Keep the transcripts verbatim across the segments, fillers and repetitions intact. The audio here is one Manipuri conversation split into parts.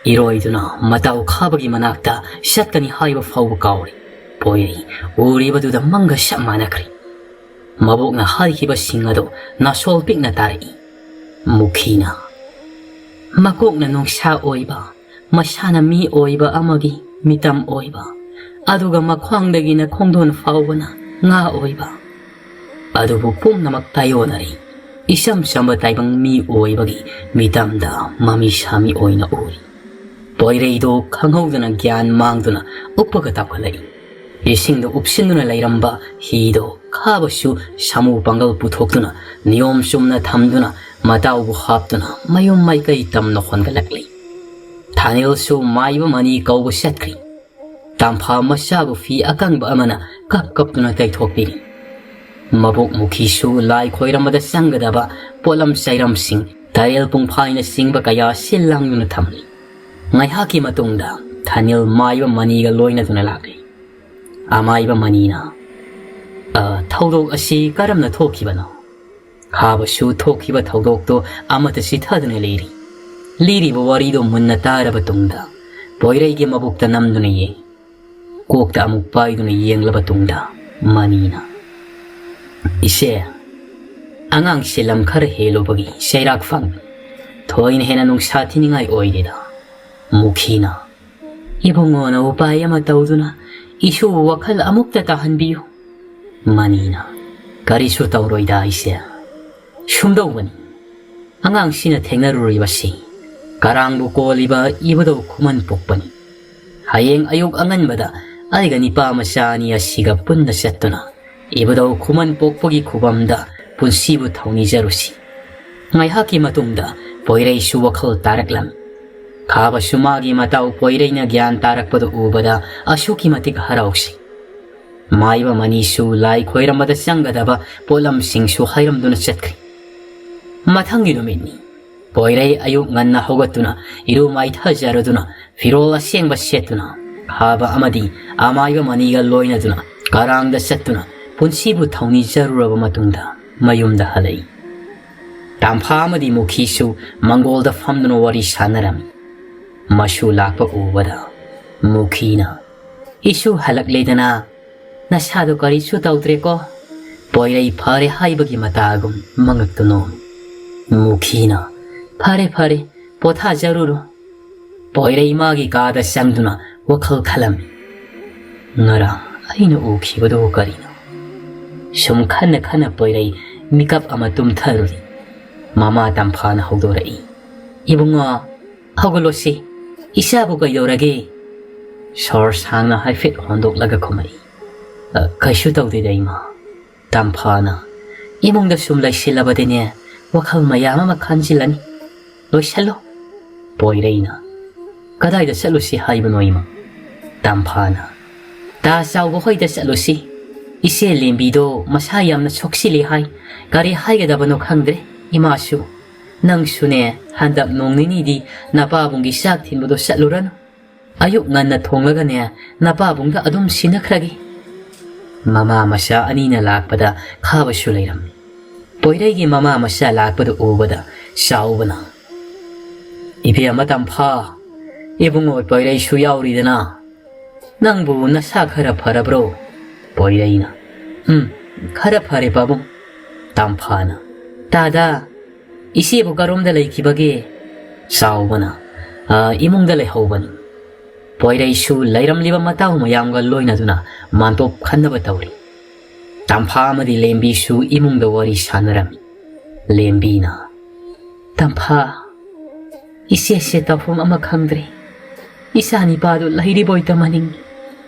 ꯏꯔꯣꯏꯗꯨꯅ ꯃꯇꯥꯎ ꯈꯥꯕꯒꯤ ꯃꯅꯥꯛꯇ ꯆꯠꯀꯅꯤ ꯍꯥꯏꯕ ꯐꯥꯎꯕ ꯀꯥꯎꯔꯦ꯫ ꯄꯣꯏꯔꯩ ꯎꯔꯤꯕꯗꯨꯗ ꯃꯪꯒ ꯆꯞ ꯃꯥꯟꯅꯈ꯭ꯔꯦ꯫ ꯃꯕꯣꯛꯅ ꯍꯥꯏꯈꯤꯕꯁꯤꯡ ꯑꯗꯨ ꯅꯥꯁꯣꯜ ꯄꯤꯛꯅ ꯇꯥꯔꯛꯏ꯫ ꯃꯨꯈꯤꯅ, ꯃꯀꯣꯛꯅ ꯅꯣꯡꯁꯥ ꯑꯣꯏꯕ, ꯃꯁꯥꯅ ꯃꯤ ꯑꯣꯏꯕ ꯑꯃꯒꯤ ꯃꯤꯇꯝ ꯑꯣꯏꯕ, ꯑꯗꯨꯒ ꯃꯈ꯭ꯋꯥꯡꯗꯒꯤꯅ ꯈꯣꯡꯗꯣꯟ ꯐꯥꯎꯕꯅ ꯉꯥ ꯑꯣꯏꯕ, ꯑꯗꯨꯕꯨ ꯄꯨꯝꯅꯃꯛ ꯇꯥꯏꯑꯣꯟꯅꯔꯤ꯫ ꯏꯆꯝ ꯆꯝꯕ ꯇꯥꯏꯕꯪ ꯃꯤ ꯑꯣꯏꯕꯒꯤ ꯃꯤꯇꯝꯗ ꯃꯃꯤ ꯁꯥꯃꯤ ꯑꯣꯏꯅ ꯎꯔꯤ꯫ ꯄꯣꯏꯔꯩꯗꯣ ꯈꯪꯍꯧꯗꯅ ꯒ꯭ꯌꯥꯟ ꯃꯥꯡꯗꯨꯅ ꯎꯞꯄꯒ ꯇꯥꯎꯈꯠꯂꯛꯏ꯫ ꯏꯁꯤꯡꯗ ꯎꯞꯁꯤꯟꯗꯨꯅ ꯂꯩꯔꯝꯕ ꯍꯤꯗꯣ ꯈꯥꯕꯁꯨ ꯁꯥꯃꯨ ꯄꯥꯡꯒꯜ ꯄꯨꯊꯣꯛꯇꯨꯅ ꯅꯤꯌꯣꯝ ꯆꯨꯝꯅ ꯊꯝꯗꯨꯅ ꯃꯇꯥꯎꯕꯨ ꯍꯥꯞꯇꯨꯅ ꯃꯌꯨꯝ ꯃꯥꯏꯀꯩ ꯇꯝꯅ ꯍꯣꯟꯒꯠꯂꯛꯂꯤ꯫ ꯊꯥꯅꯤꯜꯁꯨ ꯃꯥꯏꯕ ꯃꯅꯤ ꯀꯧꯕ ꯆꯠꯈ꯭ꯔꯤ꯫ ꯇꯝꯐꯥ ꯃꯆꯥꯕꯨ ꯐꯤ ꯑꯀꯪꯕ ꯑꯃꯅ ꯀꯞ ꯀꯞꯇꯨꯅ ꯇꯩꯊꯣꯛꯄꯤꯔꯤ꯫ ꯃꯕꯣꯛ ꯃꯨꯈꯤꯁꯨ ꯂꯥꯏ ꯈꯣꯏꯔꯝꯕꯗ ꯆꯪꯒꯗꯕ ꯄꯣꯠꯂꯝ ꯆꯩꯔꯝꯁꯤꯡ, ꯇꯔꯦꯜ ꯄꯨꯡꯐꯥꯏꯅꯆꯤꯡꯕ ꯀꯌꯥ ꯁꯤꯜ ꯂꯥꯡꯗꯨꯅ ꯊꯝꯂꯤ꯫ ꯉꯥꯏꯍꯥꯛꯀꯤ ꯃꯇꯨꯡꯗ ꯊꯥꯅꯤꯜ ꯃꯥꯏꯕ ꯃꯅꯤꯒ ꯂꯣꯏꯅꯗꯨꯅ ꯂꯥꯛꯂꯤ꯫ ꯑꯃꯥꯏꯕ ꯃꯅꯤꯅ, "ꯑ, ꯊꯧꯗꯣꯛ ꯑꯁꯤ ꯀꯔꯝꯅ ꯊꯣꯛꯈꯤꯕꯅꯣ?" ꯈꯥꯕꯁꯨ ꯊꯣꯛꯈꯤꯕ ꯊꯧꯗꯣꯛꯇꯣ ꯑꯃꯠꯇ ꯆꯤꯊꯗꯨꯅ ꯂꯩꯔꯤ꯫ ꯂꯤꯔꯤꯕ ꯋꯥꯔꯤꯗꯣ ꯃꯨꯟꯅ ꯇꯥꯔꯕ ꯇꯨꯡꯗ ꯄꯣꯏꯔꯩꯒꯤ ꯃꯕꯨꯛꯇ ꯅꯝꯗꯨꯅ ꯌꯦꯡ, ꯀꯣꯛꯇ ꯑꯃꯨꯛ ꯄꯥꯏꯗꯨꯅ ꯌꯦꯡꯂꯕ ꯇꯨꯡꯗ ꯃꯅꯤꯅ, "ꯏꯆꯦ, ꯑꯉꯥꯡꯁꯦ ꯂꯝ ꯈꯔ ꯍꯦꯜꯂꯨꯕꯒꯤ ꯆꯩꯔꯥꯛ ꯐꯪ, ꯊꯣꯏꯅ ꯍꯦꯟꯅ ꯅꯨꯡꯁꯥ ꯊꯤꯅꯤꯡꯉꯥꯏ ꯑꯣꯏꯗꯦꯗ꯫ ꯃꯨꯈꯤꯅ, ꯏꯕꯨꯡꯉꯣꯅ ꯎꯄꯥꯏ ꯑꯃ ꯇꯧꯗꯨꯅ ꯏꯁꯨꯕꯨ ꯋꯥꯈꯜ ꯑꯃꯨꯛꯇ ꯇꯥꯍꯟꯕꯤꯌꯨ꯫" ꯃꯅꯤꯅ, "ꯀꯔꯤꯁꯨ ꯇꯧꯔꯣꯏꯗ ꯏꯆꯦ꯫ ꯁꯨꯝꯗꯧꯕꯅꯤ, ꯑꯉꯥꯡꯁꯤꯅ ꯊꯦꯡꯅꯔꯨꯔꯤꯕꯁꯤ ꯀꯔꯥꯡꯕꯨ ꯀꯣꯜꯂꯤꯕ ꯏꯕꯨꯙꯧ ꯈꯨꯃꯟ ꯄꯣꯛꯄꯅꯤ꯫ ꯍꯌꯦꯡ ꯑꯌꯨꯛ ꯑꯉꯟꯕꯗ ꯑꯩꯒ ꯅꯤꯄꯥ ꯃꯆꯥ ꯑꯅꯤ ꯑꯁꯤꯒ ꯄꯨꯟꯅ ꯆꯠꯇꯨꯅ ꯏꯕꯨꯙꯧ ꯈꯨꯃꯟ ꯄꯣꯛꯄꯒꯤ ꯈꯨꯕꯝꯗ ꯄꯨꯟꯁꯤꯕꯨ ꯊꯧꯅꯤꯖꯔꯨꯁꯤ꯫" ꯉꯥꯏꯍꯥꯛꯀꯤ ꯃꯇꯨꯡꯗ ꯄꯣꯏꯔꯩꯁꯨ ꯋꯥꯈꯜ ꯇꯥꯔꯛꯂꯝꯃꯤ꯫ ꯈꯥꯕꯁꯨ ꯃꯥꯒꯤ ꯃꯇꯥꯎ ꯄꯣꯏꯔꯩꯅ ꯒ꯭ꯌꯥꯟ ꯇꯥꯔꯛꯄꯗꯨ ꯎꯕꯗ ꯑꯁꯨꯛꯀꯤ ꯃꯇꯤꯛ ꯍꯔꯥꯎꯁꯤ꯫ ꯃꯥꯏꯕ ꯃꯅꯤꯁꯨ ꯂꯥꯏ ꯈꯣꯏꯔꯝꯕꯗ ꯆꯪꯒꯗꯕ ꯄꯣꯠꯂꯝꯁꯤꯡꯁꯨ ꯍꯥꯏꯔꯝꯗꯨꯅ ꯆꯠꯈ꯭ꯔꯦ꯫ ꯃꯊꯪꯒꯤ ꯅꯨꯃꯤꯠꯅꯤ꯫ ꯄꯣꯏꯔꯩ ꯑꯌꯨꯛ ꯉꯟꯅ ꯍꯧꯒꯠꯇꯨꯅ ꯏꯔꯨ ꯃꯥꯏꯊꯖꯔꯗꯨꯅ ꯐꯤꯔꯣꯜ ꯑꯁꯦꯡꯕ ꯁꯦꯠꯇꯨꯅ ꯈꯥꯕ ꯑꯃꯗꯤ ꯑꯃꯥꯏꯕ ꯃꯅꯤꯒ ꯂꯣꯏꯅꯗꯨꯅ ꯀꯔꯥꯡꯗ ꯆꯠꯇꯨꯅ ꯄꯨꯟꯁꯤꯕꯨ ꯊꯧꯅꯤꯖꯔꯨꯔꯕ ꯃꯇꯨꯡꯗ ꯃꯌꯨꯝꯗ ꯍꯜꯂꯛꯏ꯫ ꯇꯥꯝꯐꯥ ꯑꯃꯗꯤ ꯃꯨꯈꯤꯁꯨ ꯃꯪꯒꯣꯜꯗ ꯐꯝꯗꯨꯅ ꯋꯥꯔꯤ ꯁꯥꯟꯅꯔꯝꯃꯤ꯫ ꯃꯁꯨ ꯂꯥꯛꯄ ꯎꯕꯗ ꯃꯨꯈꯤꯅ, "ꯏꯁꯨ ꯍꯜꯂꯛꯂꯦꯗꯅ, ꯅꯁꯥꯗꯣ ꯀꯔꯤꯁꯨ ꯇꯧꯗ꯭ꯔꯦꯀꯣ? ꯄꯣꯏꯔꯩ ꯐꯔꯦ ꯍꯥꯏꯕꯒꯤ ꯃꯇꯥꯒꯨꯝ ꯃꯉꯛꯇꯨ ꯅꯣꯝꯃꯤ꯫" ꯃꯨꯈꯤꯅ, "ꯐꯔꯦ, ꯐꯔꯦ, ꯄꯣꯊꯥꯖꯔꯨꯔꯣ꯫" ꯄꯣꯏꯔꯩ ꯃꯥꯒꯤ ꯀꯥꯗ ꯆꯪꯗꯨꯅ ꯋꯥꯈꯜ ꯈꯜꯂꯝꯃꯤ꯫ "ꯉꯔꯥꯡ ꯑꯩꯅ ꯎꯈꯤꯕꯗꯨ ꯀꯔꯤꯅꯣ?" ꯁꯨꯝ ꯈꯟꯅ ꯈꯟꯅ ꯄꯣꯏꯔꯩ ꯃꯤꯀꯞ ꯑꯃ ꯇꯨꯝꯊꯔꯨꯔꯤ꯫ ꯃꯃꯥ ꯇꯝꯐꯥꯅ ꯍꯧꯗꯣꯔꯛꯏ, "ꯏꯕꯨꯡꯉꯣ, ꯍꯧꯒꯠꯂꯣꯁꯤ꯫ ꯏꯆꯥꯕꯨ ꯀꯩꯗꯧꯔꯒꯦ?" ꯁꯣꯔ ꯁꯥꯡꯅ ꯍꯥꯏꯐꯦꯠ ꯍꯣꯟꯗꯣꯛꯂꯒ ꯈꯨꯝꯃꯛꯏ, "ꯑ, ꯀꯩꯁꯨ ꯇꯧꯗꯦꯗ, ꯏꯃꯥ꯫" ꯇꯝꯐꯥꯅ, "ꯏꯃꯨꯡꯗ ꯁꯨꯝ ꯂꯩꯁꯤꯜꯂꯕꯗꯤꯅꯦ, ꯋꯥꯈꯜ ꯃꯌꯥꯝ ꯑꯃ ꯈꯟꯖꯤꯜꯂꯅꯤ꯫ ꯂꯣꯏꯁꯜꯂꯣ꯫" ꯄꯣꯏꯔꯩꯅ, "ꯀꯗꯥꯏꯗ ꯆꯠꯂꯨꯁꯤ ꯍꯥꯏꯕꯅꯣ, ꯏꯃꯥ?" ꯇꯝꯐꯥꯅ, "ꯇꯥ ꯆꯥꯎꯕ ꯍꯣꯏꯗ ꯆꯠꯂꯨꯁꯤ꯫ ꯏꯆꯦ ꯂꯦꯝꯕꯤꯗꯣ ꯃꯁꯥ ꯌꯥꯝꯅ ꯁꯣꯛꯆꯤꯜꯂꯤ ꯍꯥꯏ꯫ ꯀꯔꯤ ꯍꯥꯏꯒꯗꯕꯅꯣ ꯈꯪꯗ꯭ꯔꯦ꯫ ꯏꯃꯥꯁꯨ, ꯅꯪꯁꯨꯅꯦ, ꯍꯟꯗꯛ ꯅꯣꯡ ꯅꯤꯅꯤꯗꯤ ꯅꯄꯥꯕꯨꯡꯒꯤ ꯆꯥꯛ ꯊꯤꯟꯕꯗꯣ ꯆꯠꯂꯨꯔꯅꯨ꯫ ꯑꯌꯨꯛ ꯉꯟꯅ ꯊꯣꯡꯂꯒꯅꯦ, ꯅꯄꯥꯕꯨꯡꯗ ꯑꯗꯨꯝ ꯁꯤꯟꯅꯈ꯭ꯔꯒꯦ꯫" ꯃꯃꯥ ꯃꯆꯥ ꯑꯅꯤꯅ ꯂꯥꯛꯄꯗ ꯈꯥꯕꯁꯨ ꯂꯩꯔꯝꯃꯤ꯫ ꯄꯣꯏꯔꯩꯒꯤ ꯃꯃꯥ ꯃꯆꯥ ꯂꯥꯛꯄꯗꯨ ꯎꯕꯗ ꯆꯥꯎꯕꯅ, "ꯏꯕꯦꯝꯃ ꯇꯝꯐꯥ, ꯏꯕꯨꯡꯉꯣ ꯄꯣꯏꯔꯩꯁꯨ ꯌꯥꯎꯔꯤꯗꯅ, ꯅꯪꯕꯨ ꯅꯁꯥ ꯈꯔ ꯐꯔꯕ꯭ꯔꯣ?" ꯄꯣꯏꯔꯩꯅ, "ꯎꯝ, ꯈꯔ ꯐꯔꯦ ꯄꯥꯕꯨꯡ꯫" ꯇꯝꯐꯥꯅ, "ꯇꯥꯗ, ꯏꯆꯦꯕꯨ ꯀꯔꯣꯝꯗ ꯂꯩꯈꯤꯕꯒꯦ?" ꯆꯥꯎꯕꯅ, "ꯑ, ꯏꯃꯨꯡꯗ ꯂꯩꯍꯧꯕꯅꯤ꯫" ꯄꯣꯏꯔꯩꯁꯨ ꯂꯩꯔꯝꯂꯤꯕ ꯃꯇꯥꯎ ꯃꯌꯥꯝꯒ ꯂꯣꯏꯅꯗꯨꯅ ꯃꯥꯟꯇꯣꯞ ꯈꯟꯅꯕ ꯇꯧꯔꯤ꯫ ꯇꯝꯐꯥ ꯑꯃꯗꯤ ꯂꯦꯝꯕꯤꯁꯨ ꯏꯃꯨꯡꯗ ꯋꯥꯔꯤ ꯁꯥꯟꯅꯔꯝꯃꯤ꯫ ꯂꯦꯝꯕꯤꯅ, "ꯇꯝꯐꯥ, ꯏꯆꯦꯁꯦ ꯇꯧꯐꯝ ꯑꯃ ꯈꯪꯗ꯭ꯔꯦ꯫ ꯏꯆꯥ ꯅꯤꯄꯥꯗꯨ ꯂꯩꯔꯤꯕꯣꯏ ꯇꯝꯍꯟꯅꯤꯡꯉꯤ꯫"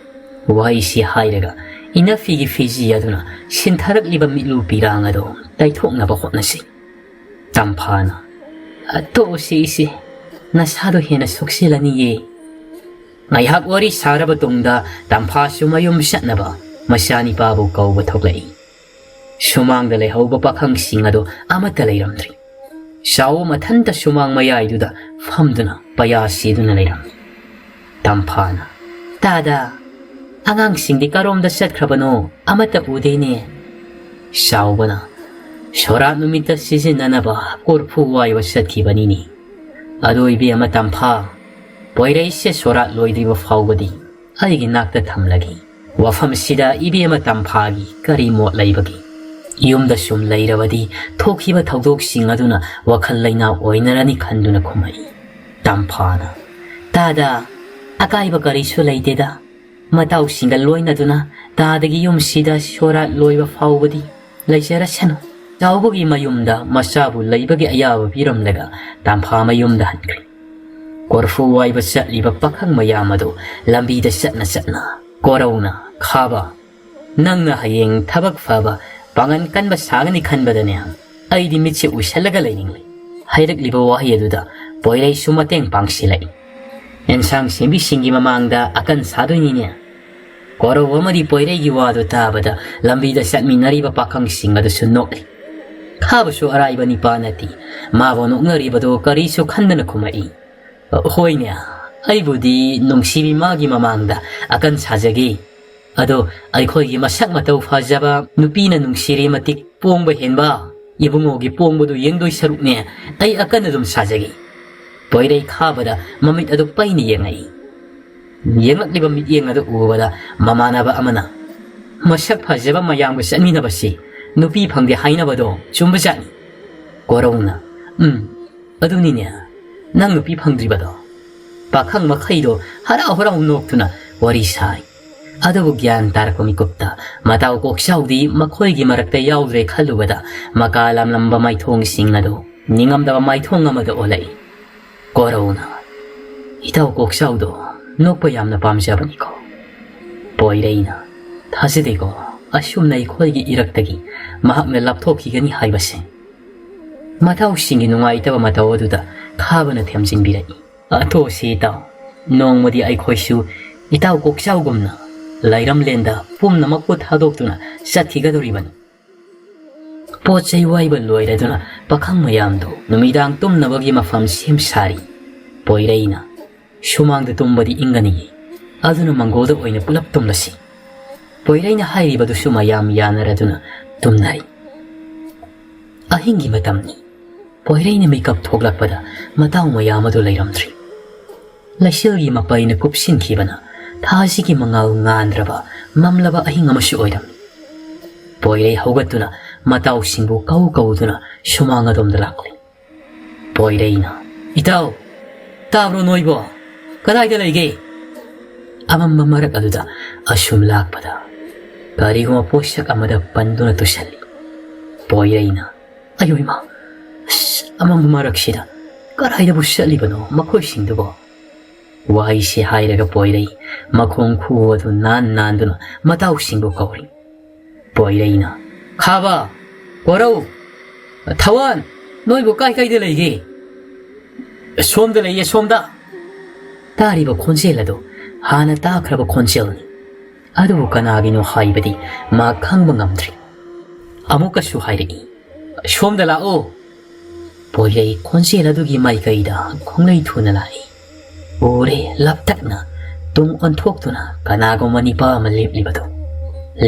ꯋꯥꯍꯩꯁꯤ ꯍꯥꯏꯔꯒ ꯏꯅꯐꯤꯒꯤ ꯐꯤꯖꯤ ꯑꯗꯨꯅ ꯁꯤꯟꯊꯔꯛꯂꯤꯕ ꯃꯤꯠꯂꯨ ꯄꯤꯔꯥꯡ ꯑꯗꯨ ꯇꯩꯊꯣꯛꯅꯕ ꯍꯣꯠꯅꯁꯤ꯫ ꯇꯝꯐꯥꯅ, "ꯑ, ꯇꯣꯛꯑꯁꯤ ꯏꯆꯦ, ꯅꯁꯥꯗꯣ ꯍꯦꯟꯅ ꯁꯣꯛꯆꯤꯜꯂꯅꯤꯌꯦ꯫" ꯉꯥꯏꯍꯥꯛ ꯋꯥꯔꯤ ꯁꯥꯔꯕ ꯇꯨꯡꯗ ꯇꯝꯐꯥꯁꯨ ꯃꯌꯨꯝ ꯆꯠꯅꯕ ꯃꯆꯥꯅꯤꯄꯥꯕꯨ ꯀꯧꯕ ꯊꯣꯛꯂꯛꯏ꯫ ꯁꯨꯃꯥꯡꯗ ꯂꯩꯍꯧꯕ ꯄꯥꯈꯪꯁꯤꯡ ꯑꯗꯨ ꯑꯃꯠꯇ ꯂꯩꯔꯝꯗ꯭ꯔꯤ꯫ ꯆꯥꯎꯕ ꯃꯊꯟꯇ ꯁꯨꯃꯥꯡ ꯃꯌꯥꯏꯗꯨꯗ ꯐꯝꯗꯨꯅ ꯄꯩꯌꯥ ꯁꯤꯗꯨꯅ ꯂꯩꯔꯝꯃꯤ꯫ ꯇꯝꯐꯥꯅ, "ꯇꯥꯗ, ꯑꯉꯥꯡꯁꯤꯡꯗꯤ ꯀꯔꯣꯝꯗ ꯆꯠꯈ꯭ꯔꯕꯅꯣ? ꯑꯃꯠꯇ ꯎꯗꯦꯅꯦ꯫" ꯆꯥꯎꯕꯅ, "ꯁꯣꯔꯥꯠ ꯅꯨꯃꯤꯠꯇ ꯁꯤꯖꯤꯟꯅꯅꯕ ꯀꯣꯔꯐꯨ ꯋꯥꯏꯕ ꯆꯠꯈꯤꯕꯅꯤꯅꯦ꯫ ꯑꯗꯣ ꯏꯕꯦꯝꯃ ꯇꯝꯐꯥ, ꯄꯣꯏꯔꯩꯁꯦ ꯁꯣꯔꯥꯠ ꯂꯣꯏꯗ꯭ꯔꯤꯕ ꯐꯥꯎꯕꯗꯤ ꯑꯩꯒꯤ ꯅꯥꯛꯇ ꯊꯝꯂꯒꯦ꯫ ꯋꯥꯐꯝꯁꯤꯗ ꯏꯕꯦꯝꯃ ꯇꯝꯐꯥꯒꯤ ꯀꯔꯤ ꯃꯣꯠ ꯂꯩꯕꯒꯦ? ꯌꯨꯝꯗ ꯁꯨꯝ ꯂꯩꯔꯕꯗꯤ ꯊꯣꯛꯈꯤꯕ ꯊꯧꯗꯣꯛꯁꯤꯡ ꯑꯗꯨꯅ ꯋꯥꯈꯜ ꯂꯩꯅꯥ ꯑꯣꯏꯅꯔꯅꯤ ꯈꯟꯗꯨꯅ ꯈꯨꯝꯃꯛꯏ꯫ ꯇꯝꯐꯥꯅ, "ꯇꯥꯗ, ꯑꯀꯥꯏꯕ ꯀꯔꯤꯁꯨ ꯂꯩꯇꯦꯗ꯫ ꯃꯇꯥꯎꯁꯤꯡꯒ ꯂꯣꯏꯅꯗꯨꯅ ꯇꯥꯗꯒꯤ ꯌꯨꯝꯁꯤꯗ ꯁꯣꯔꯥꯠ ꯂꯣꯏꯕ ꯐꯥꯎꯕꯗꯤ ꯂꯩꯖꯔꯁꯅꯨ"꯫ ꯆꯥꯎꯕꯒꯤ ꯃꯌꯨꯝꯗ ꯃꯆꯥꯕꯨ ꯂꯩꯕꯒꯤ ꯑꯌꯥꯕ ꯄꯤꯔꯝꯂꯒ ꯇꯝꯐꯥ ꯃꯌꯨꯝꯗ ꯍꯟꯈ꯭ꯔꯦ꯫ ꯀꯣꯔꯐꯨ ꯋꯥꯏꯕ ꯆꯠꯂꯤꯕ ꯄꯥꯈꯪ ꯃꯌꯥꯝ ꯑꯗꯨ ꯂꯝꯕꯤꯗ ꯆꯠꯅ ꯆꯠꯅ ꯀꯣꯔꯧꯅ, "ꯈꯥꯕ, ꯅꯪꯅ ꯍꯌꯦꯡ ꯊꯕꯛ ꯐꯕ, ꯄꯥꯡꯒꯜ ꯀꯟꯕ ꯁꯥꯒꯅꯤ ꯈꯟꯕꯗꯅꯦ ꯑꯩꯗꯤ ꯃꯤꯠꯁꯦ ꯎꯏꯁꯜꯂꯒ ꯂꯩꯅꯤꯡꯂꯦ"꯫ ꯍꯥꯏꯔꯛꯂꯤꯕ ꯋꯥꯍꯩ ꯑꯗꯨꯗ ꯄꯣꯏꯔꯩꯁꯨ ꯃꯇꯦꯡ ꯄꯥꯡꯁꯤꯜꯂꯛꯏ꯫ "ꯑꯦꯟꯁꯥꯡ ꯁꯦꯝꯕꯤꯁꯤꯡꯒꯤ ꯃꯃꯥꯡꯗ ꯑꯀꯟ ꯁꯥꯗꯣꯏꯅꯤꯅꯦ"꯫ ꯀꯣꯔꯧ ꯑꯃꯗꯤ ꯄꯣꯏꯔꯩꯒꯤ ꯋꯥꯗꯨ ꯇꯥꯕꯗ ꯂꯝꯕꯤꯗ ꯆꯠꯃꯤꯟꯅꯔꯤꯕ ꯄꯥꯈꯪꯁꯤꯡ ꯑꯗꯨꯁꯨ ꯅꯣꯛꯂꯤ꯫ ꯈꯥꯕꯁꯨ ꯑꯔꯥꯏꯕ ꯅꯤꯄꯥ ꯅꯠꯇꯦ꯫ ꯃꯥꯕꯨ ꯅꯣꯛꯅꯔꯤꯕꯗꯨ ꯀꯔꯤꯁꯨ ꯈꯟꯗꯅ ꯈꯨꯝꯃꯛꯏ, "ꯍꯣꯏꯅꯦ, ꯑꯩꯕꯨꯗꯤ ꯅꯨꯡꯁꯤꯕꯤ ꯃꯥꯒꯤ ꯃꯃꯥꯡꯗ ꯑꯀꯟ ꯁꯥꯖꯒꯦ꯫ ꯑꯗꯣ ꯑꯩꯈꯣꯏꯒꯤ ꯃꯁꯛ ꯃꯇꯧ ꯐꯖꯕ ꯅꯨꯄꯤꯅ ꯅꯨꯡꯁꯤꯔꯤ ꯃꯇꯤꯛ ꯄꯣꯡꯕ ꯍꯦꯟꯕ ꯏꯕꯨꯡꯉꯣꯒꯤ ꯄꯣꯡꯕꯗꯨ ꯌꯦꯡꯗꯣꯏ ꯁꯔꯨꯛꯅꯦ ꯑꯩ ꯑꯀꯟ ꯑꯗꯨꯝ ꯁꯥꯖꯒꯦ"꯫ ꯄꯣꯏꯔꯩ ꯈꯥꯕꯗ ꯃꯃꯤꯠ ꯑꯗꯨ ꯄꯩꯅ ꯌꯦꯡꯉꯛꯏ꯫ ꯌꯦꯡꯂꯛꯂꯤꯕ ꯃꯤꯠꯌꯦꯡ ꯑꯗꯨ ꯎꯕꯗ ꯃꯃꯥꯟꯅꯕ ꯑꯃꯅ, "ꯃꯁꯛ ꯐꯖꯕ ꯃꯌꯥꯝꯒ ꯆꯠꯃꯤꯟꯅꯕꯁꯤ ꯅꯨꯄꯤ ꯐꯪꯗꯦ ꯍꯥꯏꯅꯕꯗꯣ ꯆꯨꯝꯕꯖꯥꯠꯅꯤ"꯫ ꯀꯣꯔꯧꯅ, "ꯎꯝ, ꯑꯗꯨꯅꯤꯅꯦ, ꯅꯪ ꯅꯨꯄꯤ ꯐꯪꯗ꯭ꯔꯤꯕꯗꯣ"꯫ ꯄꯥꯈꯪ ꯃꯈꯩꯗꯣ ꯍꯔꯥꯎ ꯍꯔꯥꯎ ꯅꯣꯛꯇꯨꯅ ꯋꯥꯔꯤ ꯁꯥꯏ꯫ ꯑꯗꯨꯕꯨ ꯒ꯭ꯌꯥꯟ ꯇꯥꯔꯛꯄ ꯃꯤꯀꯨꯞꯇ ꯃꯇꯥꯎ ꯀꯣꯛꯆꯥꯎꯗꯤ ꯃꯈꯣꯏꯒꯤ ꯃꯔꯛꯇ ꯌꯥꯎꯗ꯭ꯔꯦ ꯈꯜꯂꯨꯕꯗ ꯃꯀꯥ ꯂꯥꯝꯂꯝꯕ ꯃꯥꯏꯊꯣꯡꯁꯤꯡ ꯑꯗꯨ ꯅꯤꯡꯉꯝꯗꯕ ꯃꯥꯏꯊꯣꯡ ꯑꯃꯗ ꯑꯣꯜꯂꯛꯏ꯫ ꯀꯣꯔꯧꯅ, "ꯏꯇꯥꯎ ꯀꯣꯛꯆꯥꯎꯗꯣ ꯅꯣꯛꯄ ꯌꯥꯝꯅ ꯄꯥꯝꯖꯕꯅꯤꯀꯣ"꯫ ꯄꯣꯏꯔꯩꯅ, "ꯊꯥꯖꯗꯦꯀꯣ, ꯑꯁꯨꯝꯅ ꯑꯩꯈꯣꯏꯒꯤ ꯏꯔꯛꯇꯒꯤ ꯃꯍꯥꯛꯅ ꯂꯥꯞꯊꯣꯛꯈꯤꯒꯅꯤ ꯍꯥꯏꯕꯁꯦ"꯫ ꯃꯇꯥꯎꯁꯤꯡꯒꯤ ꯅꯨꯡꯉꯥꯏꯇꯕ ꯃꯇꯧ ꯑꯗꯨꯗ ꯈꯥꯕꯅ ꯊꯦꯝꯖꯤꯟꯕꯤꯔꯛꯏ꯫ "ꯑꯇꯣꯁꯤ ꯏꯇꯥꯎ, ꯅꯣꯡꯃꯗꯤ ꯑꯩꯈꯣꯏꯁꯨ ꯏꯇꯥꯎ ꯀꯣꯛꯆꯥꯎꯒꯨꯝꯅ ꯂꯩꯔꯝꯂꯦꯟꯗ ꯄꯨꯝꯅꯃꯛꯄꯨ ꯊꯥꯗꯣꯛꯇꯨꯅ ꯆꯠꯈꯤꯒꯗꯧꯔꯤꯕꯅꯤ"꯫ ꯄꯣꯠ ꯆꯩ ꯋꯥꯏꯕ ꯂꯣꯏꯔꯗꯨꯅ ꯄꯥꯈꯪ ꯃꯌꯥꯝꯗꯨ ꯅꯨꯃꯤꯗꯥꯡ ꯇꯨꯝꯅꯕꯒꯤ ꯃꯐꯝ ꯁꯦꯝ ꯁꯥꯔꯤ꯫ ꯄꯣꯏꯔꯩꯅ, "ꯁꯨꯃꯥꯡꯗ ꯇꯨꯝꯕꯗꯤ ꯏꯪꯒꯅꯤꯌꯦ, ꯑꯗꯨꯅ ꯃꯪꯒꯣꯜꯗ ꯑꯣꯏꯅ ꯄꯨꯂꯞ ꯇꯨꯝꯂꯁꯤ"꯫ ꯄꯣꯏꯔꯩꯅ ꯍꯥꯏꯔꯤꯕꯗꯨꯁꯨ ꯃꯌꯥꯝ ꯌꯥꯅꯔꯗꯨꯅ ꯇꯨꯝꯅꯔꯤ꯫ ꯑꯍꯤꯡꯒꯤ ꯃꯇꯝꯅꯤ꯫ ꯄꯣꯏꯔꯩꯅ ꯃꯤꯀꯞ ꯊꯣꯛꯂꯛꯄꯗ ꯃꯇꯥꯎ ꯃꯌꯥꯝ ꯑꯗꯨ ꯂꯩꯔꯝꯗ꯭ꯔꯤ꯫ ꯂꯩꯆꯤꯜꯒꯤ ꯃꯄꯩꯅ ꯀꯨꯞꯁꯤꯟꯈꯤꯕꯅ ꯊꯥꯁꯤꯒꯤ ꯃꯉꯥꯜ ꯉꯥꯟꯗ꯭ꯔꯕ ꯃꯝꯂꯕ ꯑꯍꯤꯡ ꯑꯃꯁꯨ ꯑꯣꯏꯔꯝꯃꯤ꯫ ꯄꯣꯏꯔꯩ ꯍꯧꯒꯠꯇꯨꯅ ꯃꯇꯥꯎꯁꯤꯡꯕꯨ ꯀꯧ ꯀꯧꯗꯨꯅ ꯁꯨꯃꯥꯡ ꯑꯗꯣꯝꯗ ꯂꯥꯛꯂꯤ꯫ ꯄꯣꯏꯔꯩꯅ, "ꯏꯇꯥꯎ, ꯇꯥꯕ꯭ꯔꯣ ꯅꯣꯏꯕꯣ? ꯀꯗꯥꯏꯗ ꯂꯩꯒꯦ?" ꯑꯃꯝꯕ ꯃꯔꯛ ꯑꯗꯨꯗ ꯑꯁꯨꯝ ꯂꯥꯛꯄꯗ ꯀꯔꯤꯒꯨꯝꯕ ꯄꯣꯠꯁꯛ ꯑꯃꯗ ꯄꯟꯗꯨꯅ ꯇꯨꯁꯜꯂꯤ꯫ ꯄꯣꯏꯔꯩꯅ, "ꯑꯌꯣ ꯏꯃꯥ, ꯑꯁ, ꯑꯃꯝꯕ ꯃꯔꯛꯁꯤꯗ ꯀꯗꯥꯏꯗꯕꯨ ꯆꯠꯂꯤꯕꯅꯣ ꯃꯈꯣꯏꯁꯤꯡꯗꯨꯕꯣ?" ꯋꯥꯍꯩꯁꯤ ꯍꯥꯏꯔꯒ ꯄꯣꯏꯔꯩ ꯃꯈꯣꯡ ꯈꯨ ꯑꯗꯨ ꯅꯥꯟ ꯅꯥꯟꯗꯨꯅ ꯃꯇꯥꯎꯁꯤꯡꯕꯨ ꯀꯧꯔꯤ꯫ ꯄꯣꯏꯔꯩꯅ, "ꯈꯥꯕ, ꯀꯣꯔꯧ, ꯊꯋꯥꯟ, ꯅꯣꯏꯕꯨ ꯀꯥꯏ ꯀꯥꯏꯗ ꯂꯩꯒꯦ?" "ꯁꯣꯝꯗ ꯂꯩꯌꯦ, ꯁꯣꯝꯗ!" ꯇꯥꯔꯤꯕ ꯈꯣꯟꯖꯦꯜ ꯑꯗꯨ ꯍꯥꯟꯅ ꯇꯥꯈ꯭ꯔꯕ ꯈꯣꯟꯖꯦꯜꯅꯤ꯫ ꯑꯗꯨꯕꯨ ꯀꯅꯥꯒꯤꯅꯣ ꯍꯥꯏꯕꯗꯤ ꯃꯥ ꯈꯪꯕ ꯉꯝꯗ꯭ꯔꯤ꯫ ꯑꯃꯨꯛꯀꯁꯨ ꯍꯥꯏꯔꯛꯏ, "ꯁꯣꯝꯗ ꯂꯥꯛꯑꯣ!" ꯄꯣꯏꯔꯩ ꯈꯣꯟꯖꯦꯜ ꯑꯗꯨꯒꯤ ꯃꯥꯏꯀꯩꯗ ꯈꯣꯡꯂꯩ ꯊꯨꯅ ꯂꯥꯛꯏ꯫ ꯎꯔꯦ, ꯂꯞꯇꯛꯅ ꯇꯨꯡ ꯑꯣꯟꯊꯣꯛꯇꯨꯅ ꯀꯅꯥꯒꯨꯝꯕ ꯅꯤꯄꯥ ꯑꯃ ꯂꯦꯞꯂꯤꯕꯗꯨ꯫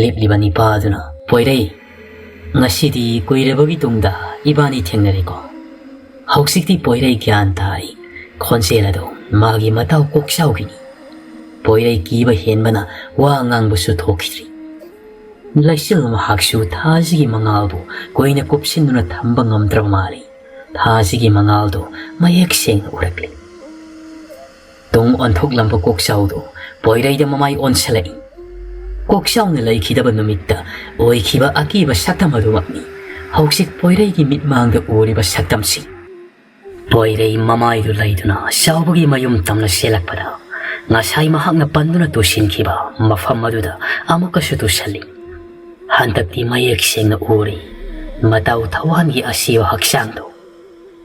ꯂꯦꯞꯂꯤꯕ ꯅꯤꯄꯥ ꯑꯗꯨꯅ, "ꯄꯣꯏꯔꯩ, ꯉꯁꯤꯗꯤ ꯀꯨꯏꯔꯕꯒꯤ ꯇꯨꯡꯗ ꯏꯕꯥꯅꯤ ꯊꯦꯡꯅꯔꯦꯀꯣ?" ꯍꯧꯖꯤꯛꯇꯤ ꯄꯣꯏꯔꯩ ꯒ꯭ꯌꯥꯟ ꯇꯥꯔꯤ꯫ ꯈꯣꯟꯖꯦꯜ ꯑꯗꯨ ꯃꯥꯒꯤ ꯃꯇꯥꯎ ꯀꯣꯛꯆꯥꯎꯒꯤꯅꯤ꯫ ꯄꯣꯏꯔꯩ ꯀꯤꯕ ꯍꯦꯟꯕꯅ ꯋꯥ ꯉꯥꯡꯕꯁꯨ ꯊꯣꯛꯈꯤꯗ꯭ꯔꯤ꯫ ꯂꯩꯆꯤꯜ ꯃꯍꯥꯛꯁꯨ ꯊꯥꯁꯤꯒꯤ ꯃꯉꯥꯜꯕꯨ ꯀꯨꯏꯅ ꯀꯨꯞꯁꯤꯟꯗꯨꯅ ꯊꯝꯕ ꯉꯝꯗ꯭ꯔꯕ ꯃꯥꯜꯂꯤ꯫ ꯊꯥꯁꯤꯒꯤ ꯃꯉꯥꯜꯗꯨ ꯃꯌꯦꯛ ꯁꯦꯡꯅ ꯎꯔꯛꯂꯤ꯫ ꯇꯨꯡ ꯑꯣꯟꯊꯣꯛꯂꯝꯕ ꯀꯣꯛꯆꯥꯎꯗꯨ ꯄꯣꯏꯔꯩꯗ ꯃꯃꯥꯏ ꯑꯣꯟꯁꯤꯜꯂꯛꯏ꯫ ꯀꯣꯛꯆꯥꯎꯅ ꯂꯩꯈꯤꯗꯕ ꯅꯨꯃꯤꯠꯇ ꯑꯣꯏꯈꯤꯕ ꯑꯀꯤꯕ ꯁꯛꯇꯝ ꯑꯗꯨꯃꯛꯅꯤ ꯍꯧꯖꯤꯛ ꯄꯣꯏꯔꯩꯒꯤ ꯃꯤꯠꯃꯥꯡꯗ ꯎꯔꯤꯕ ꯁꯛꯇꯝꯁꯤ꯫ ꯄꯣꯏꯔꯩ ꯃꯃꯥꯏꯗꯨ ꯂꯩꯗꯨꯅ ꯆꯥꯎꯕꯒꯤ ꯃꯌꯨꯝ ꯇꯝꯅ ꯆꯦꯜꯂꯛꯄꯗ, ꯉꯁꯥꯏ ꯃꯍꯥꯛꯅ ꯄꯟꯗꯨꯅ ꯇꯨꯁꯤꯟꯈꯤꯕ ꯃꯐꯝ ꯑꯗꯨꯗ ꯑꯃꯨꯛꯀꯁꯨ ꯇꯨꯁꯜꯂꯤ꯫ ꯍꯟꯗꯛꯇꯤ ꯃꯌꯦꯛ ꯁꯦꯡꯅ ꯎꯔꯤ ꯃꯇꯥꯎ ꯊꯋꯥꯟꯒꯤ ꯑꯁꯤꯕ ꯍꯛꯆꯥꯡꯗꯨ꯫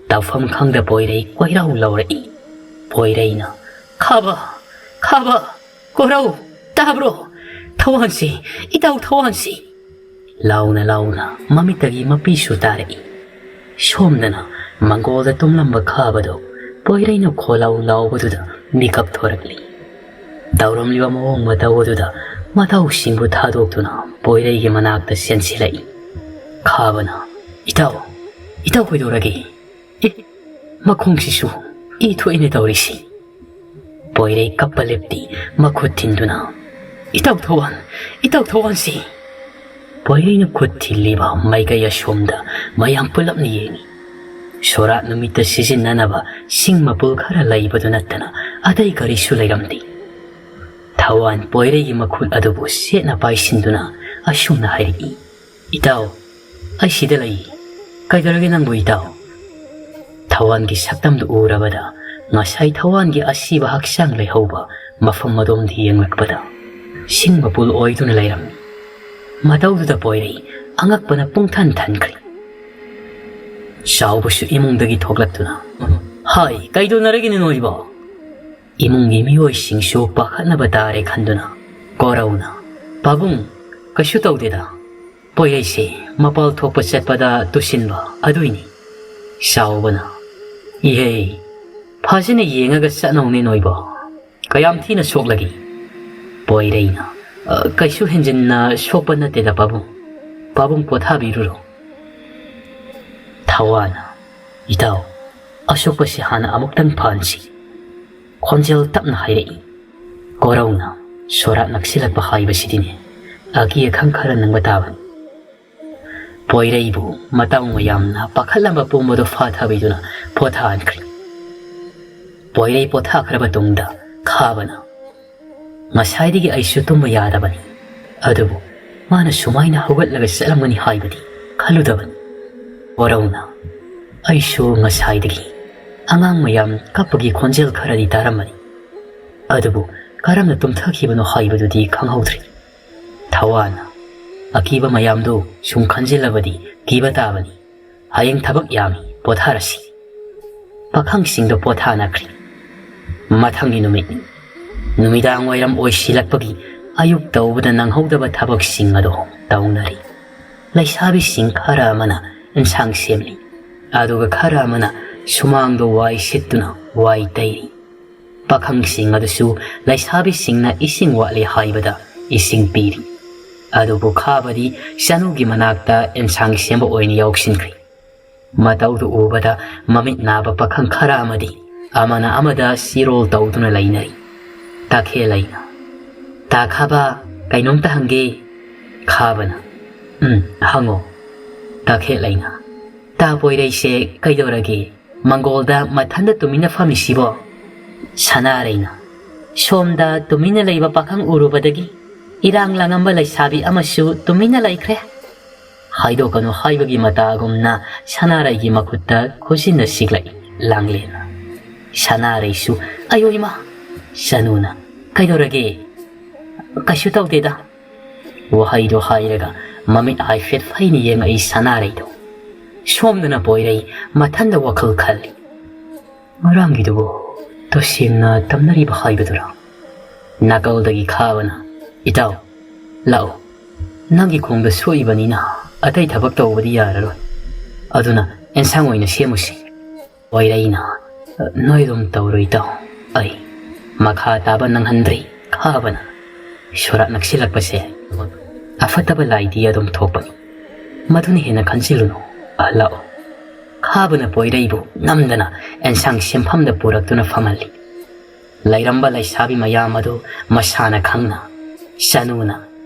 ꯇꯧꯐꯝ ꯈꯪꯗ ꯄꯣꯏꯔꯩ ꯀꯣꯏꯔꯥꯎ ꯂꯥꯎꯔꯛꯏ꯫ ꯄꯣꯏꯔꯩꯅ, "ꯈꯥꯕ, ꯈꯥꯕ, ꯀꯣꯔꯧ, ꯇꯥꯕ꯭ꯔꯣ? ꯊꯋꯥꯟꯁꯤ, ꯏꯇꯥꯎ ꯊꯋꯥꯟꯁꯤ!" ꯂꯥꯎꯅ ꯂꯥꯎꯅ ꯃꯃꯤꯠꯇꯒꯤ ꯃꯄꯤꯁꯨ ꯇꯥꯔꯛꯏ꯫ ꯁꯣꯝꯗꯅ ꯃꯪꯒꯣꯜꯗ ꯇꯨꯝꯂꯝꯕ ꯈꯥꯕꯗꯨ ꯄꯣꯏꯔꯩꯅ ꯈꯣꯜꯂꯥꯎ ꯂꯥꯎꯕꯗꯨꯗ ꯃꯤꯀꯞ ꯊꯣꯔꯛꯂꯤ꯫ ꯇꯧꯔꯝꯂꯤꯕ ꯃꯑꯣꯡ ꯃꯇꯧ ꯑꯗꯨꯗ ꯃꯇꯥꯎꯁꯤꯡꯕꯨ ꯊꯥꯗꯣꯛꯇꯨꯅ ꯄꯣꯏꯔꯩꯒꯤ ꯃꯅꯥꯛꯇ ꯆꯦꯟꯁꯤꯜꯂꯛꯏ꯫ ꯈꯥꯕꯅ, "ꯏꯇꯥꯎ, ꯏꯇꯥꯎ ꯀꯩꯗꯧꯔꯒꯦ? ꯑꯦ, ꯃꯈꯣꯡꯁꯤꯁꯨ ꯏ ꯊꯣꯛꯏꯅꯦ ꯇꯧꯔꯤꯁꯤ!" ꯄꯣꯏꯔꯩ ꯀꯞꯄ ꯂꯦꯞꯇꯦ, ꯃꯈꯨꯠ ꯊꯤꯟꯗꯨꯅ, "ꯏꯇꯥꯎ ꯊꯧꯋꯥꯟ, ꯏꯇꯥꯎ ꯊꯧꯋꯥꯟꯁꯤ!" ꯄꯣꯏꯔꯩꯅ ꯈꯨꯠ ꯊꯤꯜꯂꯤꯕ ꯃꯥꯏꯀꯩ ꯑꯁꯣꯝꯗ ꯃꯌꯥꯝ ꯄꯨꯂꯞꯅ ꯌꯦꯡꯏ꯫ ꯁꯣꯔꯥꯠ ꯅꯨꯃꯤꯠꯇ ꯁꯤꯖꯤꯟꯅꯅꯕ ꯁꯤꯡ ꯃꯄꯨꯜ ꯈꯔ ꯂꯩꯕꯗꯨ ꯅꯠꯇꯅ ꯑꯇꯩ ꯀꯔꯤꯁꯨ ꯂꯩꯔꯝꯗꯦ꯫ ꯊꯧꯋꯥꯟ ꯄꯣꯏꯔꯩꯒꯤ ꯃꯈꯨꯠ ꯑꯗꯨꯕꯨ ꯁꯦꯠꯅ ꯄꯥꯏꯁꯤꯟꯗꯨꯅ ꯑꯁꯨꯝꯅ ꯍꯥꯏꯔꯛꯏ, "ꯏꯇꯥꯎ, ꯑꯩ ꯁꯤꯗ ꯂꯩ꯫ ꯀꯩꯗꯧꯔꯒꯦ ꯅꯪꯕꯨ, ꯏꯇꯥꯎ?" ꯊꯧꯋꯥꯟꯒꯤ ꯁꯛꯇꯝꯗꯨ ꯎꯔꯕꯗ ꯉꯁꯥꯏ ꯊꯧꯋꯥꯟꯒꯤ ꯑꯁꯤꯕ ꯍꯛꯆꯥꯡ ꯂꯩꯍꯧꯕ ꯃꯐꯝ ꯑꯗꯣꯝꯗ ꯌꯦꯡꯂꯛꯄꯗ ꯁꯤꯡ ꯃꯄꯨꯜ ꯑꯣꯏꯗꯨꯅ ꯂꯩꯔꯝꯃꯤ꯫ ꯃꯇꯧꯗꯨꯗ ꯄꯣꯏꯔꯩ ꯑꯉꯛꯄꯅ ꯄꯨꯡꯊꯟ ꯊꯟꯈ꯭ꯔꯦ꯫ ꯆꯥꯎꯕꯁꯨ ꯏꯃꯨꯡꯗꯒꯤ ꯊꯣꯛꯂꯛꯇꯨꯅ, "ꯍꯥꯏ, ꯀꯩꯗꯧꯅꯔꯒꯦ ꯅꯣꯏꯕꯣ?" ꯏꯃꯨꯡꯒꯤ ꯃꯤꯑꯣꯏꯁꯤꯡꯁꯨ ꯄꯥꯈꯠꯅꯕ ꯇꯥꯔꯦ ꯈꯟꯗꯨꯅ ꯀꯣꯔꯧꯅ, "ꯄꯥꯕꯨꯡ, ꯀꯩꯁꯨ ꯇꯧꯗꯦꯗ꯫ ꯄꯣꯏꯔꯩꯁꯦ ꯃꯄꯥꯜ ꯊꯣꯛꯄ ꯆꯠꯄꯗ ꯇꯨꯁꯤꯟꯕ ꯑꯗꯨꯏꯅꯤ꯫" ꯆꯥꯎꯕꯅ, "ꯏꯍꯦ, ꯐꯖꯅ ꯌꯦꯡꯉꯒ ꯆꯠꯅꯧꯅꯦ ꯅꯣꯏꯕꯣ꯫ ꯀꯌꯥꯝ ꯊꯤꯅ ꯁꯣꯛꯂꯒꯦ?" ꯄꯣꯏꯔꯩꯅ, "ꯑ, ꯀꯩꯁꯨ ꯍꯦꯟꯖꯤꯟꯅ ꯁꯣꯛꯄ ꯅꯠꯇꯦꯗ ꯄꯥꯕꯨꯡ꯫ ꯄꯥꯕꯨꯡ ꯄꯣꯊꯥꯕꯤꯔꯨꯔꯣ꯫" ꯊꯧꯋꯥꯟꯅ, "ꯏꯇꯥꯎ, ꯑꯁꯣꯛꯄꯁꯤ ꯍꯥꯟꯅ ꯑꯃꯨꯛꯇꯪ ꯐꯍꯟꯁꯤ꯫" ꯈꯣꯟꯖꯦꯜ ꯇꯞꯅ ꯍꯥꯏꯔꯛꯏ꯫ ꯀꯣꯔꯧꯅ, "ꯁꯣꯔꯥꯠ ꯅꯛꯁꯤꯜꯂꯛꯄ ꯍꯥꯏꯕꯁꯤꯗꯤꯅꯦ, ꯑꯀꯤ ꯑꯈꯪ ꯈꯔ ꯅꯪꯕ ꯇꯥꯕꯅꯤ꯫" ꯄꯣꯏꯔꯩꯕꯨ ꯃꯇꯥꯎ ꯃꯌꯥꯝꯅ ꯄꯥꯈꯠꯂꯝꯕ ꯄꯨꯝꯕꯗꯨ ꯐꯥꯊꯕꯤꯗꯨꯅ ꯄꯣꯊꯥꯍꯟꯈ꯭ꯔꯦ꯫ ꯄꯣꯏꯔꯩ ꯄꯣꯊꯥꯈ꯭ꯔꯕ ꯇꯨꯡꯗ ꯈꯥꯕꯅ, "ꯉꯁꯥꯏꯗꯒꯤ ꯑꯩꯁꯨ ꯇꯨꯝꯕ ꯌꯥꯗꯕꯅꯤ, ꯑꯗꯨꯕꯨ ꯃꯥꯅ ꯁꯨꯃꯥꯏꯅ ꯍꯧꯒꯠꯂꯒ ꯆꯠꯂꯝꯒꯅꯤ ꯍꯥꯏꯕꯗꯤ ꯈꯜꯂꯨꯗꯕꯅꯤ꯫" ꯀꯣꯔꯧꯅ, "ꯑꯩꯁꯨ ꯉꯁꯥꯏꯗꯒꯤ ꯑꯉꯥꯡ ꯃꯌꯥꯝ ꯀꯞꯄꯒꯤ ꯈꯣꯟꯖꯦꯜ ꯈꯔꯗꯤ ꯇꯥꯔꯝꯕꯅꯤ, ꯑꯗꯨꯕꯨ ꯀꯔꯝꯅ ꯇꯨꯝꯊꯈꯤꯕꯅꯣ ꯍꯥꯏꯕꯗꯨꯗꯤ ꯈꯪꯍꯧꯗ꯭ꯔꯦ꯫" ꯊꯧꯋꯥꯟꯅ, "ꯑꯀꯤꯕ ꯃꯌꯥꯝꯗꯨ ꯁꯨꯝ ꯈꯟꯖꯤꯜꯂꯕꯗꯤ ꯀꯤꯕ ꯇꯥꯕꯅꯤ꯫ ꯍꯌꯦꯡ ꯊꯕꯛ ꯌꯥꯝꯃꯤ, ꯄꯣꯊꯥꯔꯁꯤ꯫" ꯄꯥꯈꯪꯁꯤꯡꯗꯣ ꯄꯣꯊꯥꯅꯈ꯭ꯔꯦ꯫ ꯃꯊꯪꯒꯤ ꯅꯨꯃꯤꯠꯅꯤ꯫ ꯅꯨꯃꯤꯗꯥꯡ ꯋꯥꯏꯔꯝ ꯑꯣꯏꯁꯤꯜꯂꯛꯄꯒꯤ ꯑꯌꯨꯛ ꯇꯧꯕꯗ ꯅꯪꯍꯧꯗꯕ ꯊꯕꯛꯁꯤꯡ ꯑꯗꯣ ꯇꯧꯅꯔꯤ꯫ ꯂꯩꯁꯥꯕꯤꯁꯤꯡ ꯈꯔ ꯑꯃꯅ ꯏꯟꯁꯥꯡ ꯁꯦꯝꯂꯤ, ꯑꯗꯨꯒ ꯈꯔ ꯑꯃꯅ ꯁꯨꯃꯥꯡꯗ ꯋꯥꯏ ꯁꯤꯠꯇꯨꯅ ꯋꯥꯏ ꯇꯩꯔꯤ꯫ ꯄꯥꯈꯪꯁꯤꯡ ꯑꯗꯨꯁꯨ ꯂꯩꯁꯥꯕꯤꯁꯤꯡꯅ ꯏꯁꯤꯡ ꯋꯥꯠꯂꯤ ꯍꯥꯏꯕꯗ ꯏꯁꯤꯡ ꯄꯤꯔꯤ꯫ ꯑꯗꯨꯕꯨ ꯈꯥꯕꯗꯤ ꯆꯅꯨꯒꯤ ꯃꯅꯥꯛꯇ ꯏꯟꯁꯥꯡ ꯁꯦꯝꯕ ꯑꯣꯏꯅ ꯌꯥꯎꯁꯤꯟꯈ꯭ꯔꯦ꯫ ꯃꯇꯧꯗꯨ ꯎꯕꯗ ꯃꯃꯤꯠ ꯅꯥꯕ ꯄꯥꯈꯪ ꯈꯔ ꯑꯃꯗꯤ ꯑꯃꯅ ꯑꯃꯗ ꯆꯤꯔꯣꯜ ꯇꯧꯗꯨꯅ ꯂꯩꯅꯩ꯫ ꯇꯥꯈꯦꯜ ꯑꯩꯅ, "ꯇꯥ ꯈꯥꯕ, ꯀꯩꯅꯣꯝꯇ ꯍꯪꯒꯦ?" ꯈꯥꯕꯅ, "ꯎꯝ, ꯍꯪꯉꯣ꯫" ꯇꯥꯈꯦꯜ ꯑꯩꯅ, "ꯇꯥ ꯄꯣꯏꯔꯩꯁꯦ ꯀꯩꯗꯧꯔꯒꯦ? ꯃꯪꯒꯣꯜꯗ ꯃꯊꯟꯇ ꯇꯨꯃꯤꯟꯅ ꯐꯝꯃꯤꯁꯤꯕꯣ?" ꯁꯅꯥꯔꯩꯅ, "ꯁꯣꯝꯗ ꯇꯨꯃꯤꯟꯅ ꯂꯩꯕ ꯄꯥꯈꯪ ꯎꯔꯨꯕꯗꯒꯤ ꯏꯔꯥꯡ ꯂꯥꯡꯉꯝꯕ ꯂꯩꯁꯥꯕꯤ ꯑꯃꯁꯨ ꯇꯨꯃꯤꯟꯅ ꯂꯩꯈ꯭ꯔꯦ꯫" ꯍꯥꯏꯗꯣꯛꯀꯅꯨ ꯍꯥꯏꯕꯒꯤ ꯃꯇꯥꯒꯨꯝꯅ ꯁꯅꯥꯔꯩꯒꯤ ꯃꯈꯨꯠꯇ ꯈꯨꯖꯤꯟꯅ ꯁꯤꯛꯂꯛꯏ ꯂꯥꯡꯂꯦꯟꯅ꯫ ꯁꯅꯥꯔꯩꯁꯨ, "ꯑꯌꯣ ꯏꯃꯥ!" ꯁꯅꯨꯅ, "ꯀꯩꯗꯧꯔꯒꯦ?" "ꯀꯩꯁꯨ ꯇꯧꯗꯦꯗ꯫" ꯋꯥꯍꯩꯗꯣ ꯍꯥꯏꯔꯒ ꯃꯃꯤꯠ ꯍꯥꯏꯐꯦꯠ ꯐꯩꯅ ꯌꯦꯡꯉꯛꯏ ꯁꯅꯥꯔꯩꯗꯣ꯫ ꯁꯣꯝꯗꯅ ꯄꯣꯏꯔꯩ ꯃꯊꯟꯗ ꯋꯥꯈꯜ ꯈꯜꯂꯤ꯫ "ꯉꯔꯥꯡꯒꯤꯗꯨꯕꯨ ꯇꯁꯦꯡꯅ ꯇꯝꯅꯔꯤꯕ ꯍꯥꯏꯕꯗꯨꯔꯥ?" ꯅꯥꯀꯜꯗꯒꯤ ꯈꯥꯕꯅ, "ꯏꯇꯥꯎ, ꯂꯥꯛꯎ꯫ ꯅꯪꯒꯤ ꯈꯣꯡꯗ ꯁꯣꯛꯏꯕꯅꯤꯅ ꯑꯇꯩ ꯊꯕꯛ ꯇꯧꯕꯗꯤ ꯌꯥꯔꯔꯣꯏ꯫ ꯑꯗꯨꯅ ꯑꯦꯟꯁꯥꯡ ꯑꯣꯏꯅ ꯁꯦꯝꯃꯨꯁꯤ꯫" ꯄꯣꯏꯔꯩꯅ, "ꯅꯣꯏ ꯑꯗꯨꯝ ꯇꯧꯔꯨ ꯏꯇꯥꯎ, ꯑꯩ ꯃꯈꯥ ꯇꯥꯕ ꯅꯪꯍꯟꯗ꯭ꯔꯤ꯫" ꯈꯥꯕꯅ, "ꯁꯣꯔꯥꯠ ꯅꯛꯁꯤꯜꯂꯛꯄꯁꯦ ꯑꯐꯠꯇꯕ ꯂꯥꯏꯗꯤ ꯑꯗꯨꯝ ꯊꯣꯛꯄꯅꯤ꯫ ꯃꯗꯨꯅ ꯍꯦꯟꯅ ꯈꯟꯖꯤꯜꯂꯨꯅꯨ꯫ ꯂꯥꯛꯑꯣ꯫" ꯈꯥꯕꯅ ꯄꯣꯏꯔꯩꯕꯨ ꯅꯝꯗꯅ ꯑꯦꯟꯁꯥꯡ ꯁꯦꯝꯐꯝꯗ ꯄꯨꯔꯛꯇꯨꯅ ꯐꯝꯍꯜꯂꯤ꯫ ꯂꯩꯔꯝꯕ ꯂꯩꯁꯥꯕꯤ ꯃꯌꯥꯝ ꯑꯗꯨ ꯃꯁꯥꯅ ꯈꯪꯅ, ꯁꯅꯨꯅ,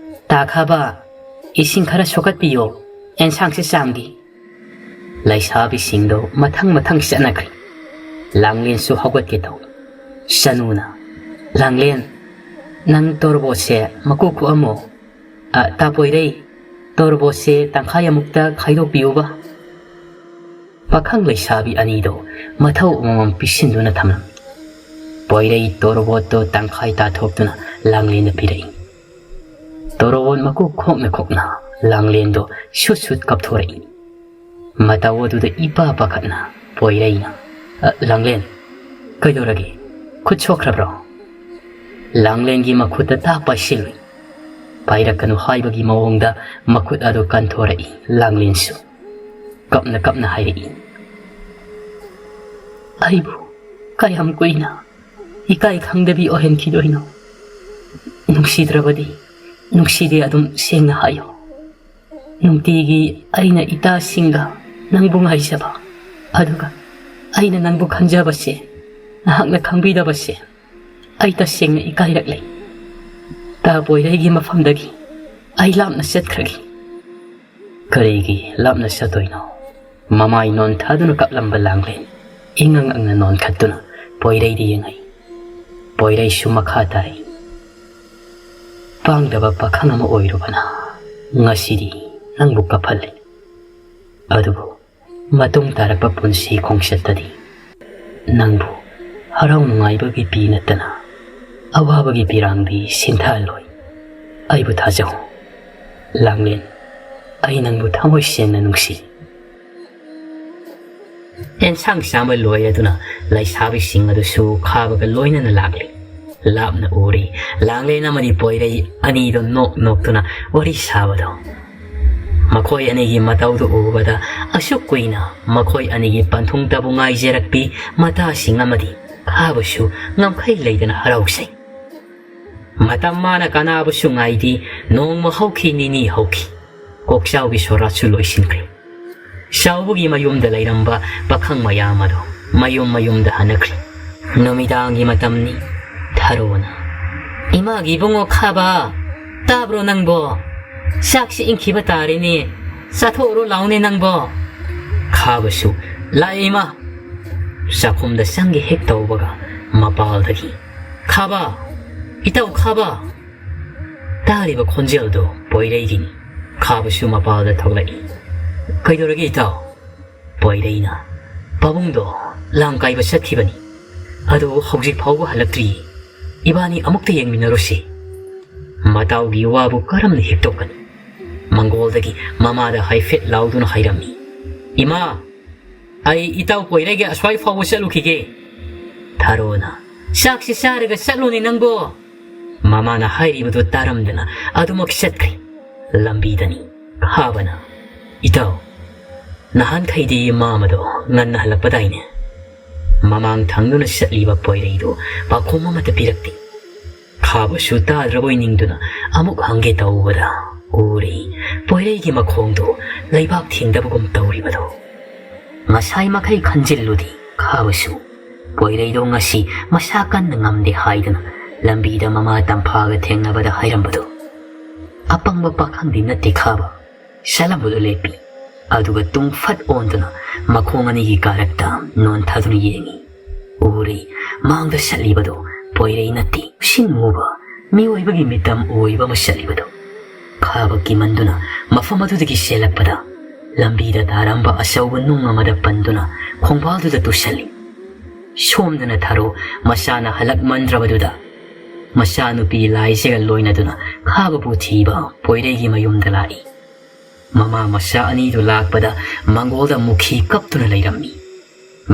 "ꯇꯥ ꯈꯥꯕ, ꯏꯁꯤꯡ ꯈꯔ ꯁꯣꯛꯀꯠꯄꯤꯌꯣ, ꯑꯦꯟꯁꯥꯡꯁꯦ ꯆꯥꯝꯒꯦ꯫" ꯂꯩꯁꯥꯕꯤꯁꯤꯡꯗꯣ ꯃꯊꯪ ꯃꯊꯪ ꯆꯠꯅꯈ꯭ꯔꯦ꯫ ꯂꯥꯡꯂꯦꯟꯁꯨ ꯍꯧꯒꯠꯀꯦ ꯇꯧꯏ꯫ ꯁꯅꯨꯅ, "ꯂꯥꯡꯂꯦꯟ, ꯅꯪ ꯇꯣꯔꯕꯣꯠꯁꯦ ꯃꯀꯨ ꯈꯣꯛꯑꯝꯃꯣ꯫ ꯑ, ꯇꯥ ꯄꯣꯏꯔꯩ, ꯇꯣꯔꯕꯣꯠꯁꯦ ꯇꯪꯈꯥꯏ ꯑꯃꯨꯛꯇ ꯈꯥꯏꯗꯣꯛꯄꯤꯌꯨꯕ꯫" ꯄꯥꯈꯪ ꯂꯩꯁꯥꯕꯤ ꯑꯅꯤꯗꯣ ꯃꯊꯧ ꯑꯃꯃꯝ ꯄꯤꯁꯤꯟꯗꯨꯅ ꯊꯝꯂꯝꯃꯤ꯫ ꯄꯣꯏꯔꯩ ꯇꯣꯔꯕꯣꯠꯇꯣ ꯇꯪꯈꯥꯏ ꯇꯥꯊꯣꯛꯇꯨꯅ ꯂꯥꯡꯂꯦꯟꯗ ꯄꯤꯔꯛꯏ꯫ ꯇꯣꯔꯕꯣꯠ ꯃꯀꯨ ꯈꯣꯛꯅ ꯈꯣꯛꯅ ꯂꯥꯡꯂꯦꯟꯗꯣ ꯁꯨꯠ ꯁꯨꯠ ꯀꯞꯊꯣꯔꯛꯏ꯫ ꯃꯇꯧ ꯑꯗꯨꯗ ꯏꯄꯥ ꯄꯥꯈꯠꯅ ꯄꯣꯏꯔꯩꯅ, "ꯑ, ꯂꯥꯡꯂꯦꯟ, ꯀꯩꯗꯧꯔꯒꯦ? ꯈꯨꯠ ꯁꯣꯛꯈ꯭ꯔꯕ꯭ꯔꯣ?" ꯂꯥꯡꯂꯦꯟꯒꯤ ꯃꯈꯨꯠꯇ ꯇꯥ ꯄꯥꯏꯁꯤꯜꯂꯨꯏ꯫ ꯄꯥꯏꯔꯛꯀꯅꯨ ꯍꯥꯏꯕꯒꯤ ꯃꯑꯣꯡꯗ ꯃꯈꯨꯠ ꯑꯗꯨ ꯀꯟꯊꯣꯔꯛꯏ ꯂꯥꯡꯂꯦꯟꯁꯨ꯫ ꯀꯞꯅ ꯀꯞꯅ ꯍꯥꯏꯔꯛꯏ, "ꯑꯩꯕꯨ ꯀꯌꯥꯝ ꯀꯨꯏꯅ ꯏꯀꯥꯏ ꯈꯪꯗꯕꯤ ꯑꯣꯏꯍꯟꯈꯤꯗꯣꯏꯅꯣ? ꯅꯨꯡꯁꯤꯗ꯭ꯔꯕꯗꯤ ꯅꯨꯡꯁꯤꯗꯦ ꯑꯗꯨꯝ ꯁꯦꯡꯅ ꯍꯥꯏꯌꯣ꯫ ꯅꯨꯡꯇꯤꯒꯤ ꯑꯩꯅ ꯏꯇꯥꯁꯤꯡꯒ ꯅꯪꯕꯨ ꯉꯥꯏꯖꯕ, ꯑꯗꯨꯒ ꯑꯩꯅ ꯅꯪꯕꯨ ꯈꯟꯖꯕꯁꯦ ꯅꯍꯥꯛꯅ ꯈꯪꯕꯤꯗꯕꯁꯦ ꯑꯩ ꯇꯁꯦꯡꯅ ꯏꯀꯥꯏꯔꯛꯂꯦ꯫ ꯇꯥ ꯄꯣꯏꯔꯩꯒꯤ ꯃꯐꯝꯗꯒꯤ ꯑꯩ ꯂꯥꯞꯅ ꯆꯠꯈ꯭ꯔꯒꯦ꯫ ꯀꯔꯤꯒꯤ ꯂꯥꯞꯅ ꯆꯠꯇꯣꯏꯅꯣ? ꯃꯃꯥꯏ ꯅꯣꯟꯊꯗꯨꯅ ꯀꯞꯂꯝꯕ ꯂꯥꯡꯂꯦꯟ ꯏꯉꯪ ꯉꯪꯅ ꯅꯣꯟꯈꯠꯇꯨꯅ ꯄꯣꯏꯔꯩꯗ ꯌꯦꯡꯉꯛꯏ꯫ ꯄꯣꯏꯔꯩꯁꯨ ꯃꯈꯥ ꯇꯥꯔꯛꯏ꯫ ꯄꯥꯡꯗꯕ ꯄꯥꯈꯪ ꯑꯃ ꯑꯣꯏꯔꯨꯕꯅ ꯉꯁꯤꯗꯤ ꯅꯪꯕꯨ ꯀꯞꯍꯜꯂꯦ꯫ ꯑꯗꯨꯕꯨ ꯃꯇꯨꯡ ꯇꯥꯔꯛꯄ ꯄꯨꯟꯁꯤ ꯈꯣꯡꯆꯠꯇꯗꯤ ꯅꯪꯕꯨ ꯍꯔꯥꯎ ꯅꯨꯡꯉꯥꯏꯕꯒꯤ ꯄꯤ ꯅꯠꯇꯅ ꯑꯋꯥꯕꯒꯤ ꯄꯤꯔꯥꯡꯗꯤ ꯁꯤꯟꯊꯍꯜꯂꯣꯏ꯫ ꯑꯩꯕꯨ ꯊꯥꯖꯧ ꯂꯥꯡꯂꯦꯟ, ꯑꯩ ꯅꯪꯕꯨ ꯊꯃꯣꯏ ꯁꯦꯡꯅ ꯅꯨꯡꯁꯤ꯫ ꯑꯦꯟꯁꯥꯡ ꯆꯥꯕ ꯂꯣꯏꯔꯗꯨꯅ ꯂꯩꯁꯥꯕꯤꯁꯤꯡ ꯑꯗꯨꯁꯨ ꯈꯥꯕꯒ ꯂꯣꯏꯅꯅ ꯂꯥꯛꯂꯤ꯫ ꯂꯥꯞꯅ ꯎꯔꯤ꯫ ꯂꯥꯡꯂꯦꯟ ꯑꯃꯗꯤ ꯄꯣꯏꯔꯩ ꯑꯅꯤꯗꯨ ꯅꯣꯛ ꯅꯣꯛꯇꯨꯅ ꯋꯥꯔꯤ ꯁꯥꯕꯗꯣ꯫ ꯃꯈꯣꯏ ꯑꯅꯤꯒꯤ ꯃꯇꯧꯗꯨ ꯎꯕꯗ ꯑꯁꯨꯛ ꯀꯨꯏꯅ ꯃꯈꯣꯏ ꯑꯅꯤꯒꯤ ꯄꯟꯊꯨꯡꯇꯕꯨ ꯉꯥꯏꯖꯔꯛꯄꯤ ꯃꯇꯥꯁꯤꯡ ꯑꯃꯗꯤ ꯈꯥꯕꯁꯨ ꯉꯝꯈꯩ ꯂꯩꯗꯅ ꯍꯔꯥꯎꯖꯩ꯫ ꯃꯇꯝ ꯃꯥꯅ ꯀꯅꯥꯕꯨꯁꯨ ꯉꯥꯏꯗꯦ꯫ ꯅꯣꯡꯃ ꯍꯧꯈꯤ, ꯅꯤꯅꯤ ꯍꯧꯈꯤ꯫ ꯀꯣꯛꯆꯥꯎꯒꯤ ꯁꯣꯔꯥꯠꯁꯨ ꯂꯣꯏꯁꯤꯟꯈ꯭ꯔꯦ꯫ ꯆꯥꯎꯕꯒꯤ ꯃꯌꯨꯝꯗ ꯂꯩꯔꯝꯕ ꯄꯥꯈꯪ ꯃꯌꯥꯝ ꯑꯗꯨ ꯃꯌꯨꯝ ꯃꯌꯨꯝꯗ ꯍꯟꯅꯈ꯭ꯔꯦ꯫ ꯅꯨꯃꯤꯗꯥꯡꯒꯤ ꯃꯇꯝꯅꯤ꯫ ꯊꯔꯣꯅ, "ꯏꯃꯥꯒꯤ ꯏꯕꯨꯡꯉꯣ ꯈꯥꯕ, ꯇꯥꯕ꯭ꯔꯣ ꯅꯪꯕꯣ? ꯆꯥꯛꯁꯤ ꯏꯪꯈꯤꯕ ꯇꯥꯔꯦꯅꯦ, ꯆꯥꯊꯣꯛꯎꯔꯣ ꯂꯥꯎꯅꯦ ꯅꯪꯕꯣ?" ꯈꯥꯕꯁꯨ, "ꯂꯥꯛꯑꯦ ꯏꯃꯥ"꯫ ꯆꯥꯛꯈꯨꯝꯗ ꯆꯪꯒꯦ ꯍꯦꯛ ꯇꯧꯕꯒ ꯃꯄꯥꯜꯗꯒꯤ, "ꯈꯥꯕ, ꯏꯇꯥꯎ ꯈꯥꯕ!" ꯇꯥꯔꯤꯕ ꯈꯣꯟꯖꯦꯜꯗꯨ ꯄꯣꯏꯔꯩꯒꯤꯅꯤ꯫ ꯈꯥꯕꯁꯨ ꯃꯄꯥꯜꯗ ꯊꯣꯛꯂꯛꯏ꯫ "ꯀꯩꯗꯧꯔꯒꯦ ꯏꯇꯥꯎ?" ꯄꯣꯏꯔꯩꯅ, "ꯄꯥꯕꯨꯡꯗꯣ ꯂꯥꯡ ꯀꯥꯏꯕ ꯆꯠꯈꯤꯕꯅꯤ꯫ ꯑꯗꯨ ꯍꯧꯖꯤꯛ ꯐꯥꯎꯕ ꯍꯜꯂꯛꯇ꯭ꯔꯤ꯫ ꯏꯕꯥꯅꯤ ꯑꯃꯨꯛꯇ ꯌꯦꯡꯃꯤꯟꯅꯔꯨꯁꯤ"꯫ ꯃꯇꯥꯎꯒꯤ ꯋꯥꯕꯨ ꯀꯔꯝꯅ ꯍꯤꯛꯇꯣꯛꯀꯅꯤ? ꯃꯪꯒꯣꯜꯗꯒꯤ ꯃꯃꯥꯗ ꯍꯥꯏꯐꯦꯠ ꯂꯥꯎꯗꯨꯅ ꯍꯥꯏꯔꯝꯃꯤ, "ꯏꯃꯥ, ꯑꯩ ꯏꯇꯥꯎ ꯄꯣꯏꯔꯩꯒ ꯑꯁ꯭ꯋꯥꯏ ꯐꯥꯎꯕ ꯆꯠꯂꯨꯈꯤꯒꯦ"꯫ ꯊꯔꯣꯅ, "ꯆꯥꯛꯁꯤ ꯆꯥꯔꯒ ꯆꯠꯂꯨꯅꯦ ꯅꯪꯕꯣ"꯫ ꯃꯃꯥꯅ ꯍꯥꯏꯔꯤꯕꯗꯨ ꯇꯥꯔꯝꯗꯅ ꯑꯗꯨꯃꯛ ꯆꯠꯈ꯭ꯔꯦ꯫ ꯂꯝꯕꯤꯗꯅꯤ ꯈꯥꯕꯅ, "ꯏꯇꯥꯎ, ꯅꯍꯥꯟꯈꯩꯗꯤ ꯃꯥꯃꯗꯣ ꯉꯟꯅ ꯍꯜꯂꯛꯄꯗꯥꯏꯅꯦ?" ꯃꯃꯥꯡ ꯊꯪꯗꯨꯅ ꯆꯠꯂꯤꯕ ꯄꯣꯏꯔꯩꯗꯨ ꯄꯥꯎꯈꯨꯝ ꯑꯃꯠꯇ ꯄꯤꯔꯛꯇꯦ꯫ ꯈꯥꯕꯁꯨ ꯇꯥꯗ꯭ꯔꯕꯣꯏ ꯅꯤꯡꯗꯨꯅ ꯑꯃꯨꯛ ꯍꯪꯒꯦ ꯇꯧꯕꯗ ꯎꯔꯦ ꯄꯣꯏꯔꯩꯒꯤ ꯃꯈꯣꯡꯗꯨ ꯂꯩꯕꯥꯛ ꯊꯦꯡꯗꯕꯒꯨꯝ ꯇꯧꯔꯤꯕꯗꯨ꯫ ꯉꯁꯥꯏ ꯃꯈꯩ ꯈꯟꯖꯤꯜꯂꯨꯗꯦ ꯈꯥꯕꯁꯨ꯫ ꯄꯣꯏꯔꯩꯗꯣ ꯉꯁꯤ ꯃꯁꯥ ꯀꯟꯅ ꯉꯝꯗꯦ ꯍꯥꯏꯗꯨꯅ ꯂꯝꯕꯤꯗ ꯃꯃꯥ ꯇꯝꯐꯥꯒ ꯊꯦꯡꯅꯕꯗ ꯍꯥꯏꯔꯝꯕꯗꯣ꯫ ꯑꯄꯪꯕ ꯄꯥꯈꯪꯗꯤ ꯅꯠꯇꯦ ꯈꯥꯕ꯫ ꯁꯠꯂꯝꯕꯗꯣ ꯂꯦꯞꯄꯤ꯫ ꯑꯗꯨꯒ ꯇꯨꯡ ꯐꯠ ꯑꯣꯟꯗꯨꯅ ꯃꯈꯣꯡ ꯑꯅꯤꯒꯤ ꯀꯥꯔꯛꯇ ꯅꯣꯟꯊꯗꯨꯅ ꯌꯦꯡꯉꯤ꯫ ꯎꯔꯤ, ꯃꯥꯡꯗ ꯁꯠꯂꯤꯕꯗꯣ ꯄꯣꯏꯔꯩ ꯅꯠꯇꯦ꯫ ꯁꯤꯟ ꯃꯨꯕ ꯃꯤꯑꯣꯏꯕꯒꯤ ꯃꯤꯇꯝ ꯑꯣꯏꯕ ꯑꯃ ꯁꯠꯂꯤꯕꯗꯣ꯫ ꯈꯥꯕ ꯀꯤꯃꯟꯗꯨꯅ ꯃꯐꯝ ꯑꯗꯨꯗꯒꯤ ꯆꯦꯜꯂꯛꯄꯗ ꯂꯝꯕꯤꯗ ꯇꯥꯔꯝꯕ ꯑꯆꯧꯕ ꯅꯨꯡ ꯑꯃꯗ ꯄꯟꯗꯨꯅ ꯈꯣꯡꯕꯥꯜꯗꯨꯗ ꯇꯨꯁꯜꯂꯤ꯫ ꯁꯣꯝꯗꯅ ꯊꯔꯣ ꯃꯆꯥꯅ ꯍꯜꯂꯛꯃꯟꯗ꯭ꯔꯕꯗꯨꯗ ꯃꯆꯥꯅꯨꯄꯤ ꯂꯥꯏꯖꯒ ꯂꯣꯏꯅꯗꯨꯅ ꯈꯥꯕꯕꯨ ꯊꯤꯕ ꯄꯣꯏꯔꯩꯒꯤ ꯃꯌꯨꯝꯗ ꯂꯥꯛꯏ꯫ ꯃꯃꯥ ꯃꯆꯥ ꯑꯅꯤꯗꯨ ꯂꯥꯛꯄꯗ ꯃꯪꯒꯣꯜꯗ ꯃꯨꯈꯤ ꯀꯞꯇꯨꯅ ꯂꯩꯔꯝꯃꯤ꯫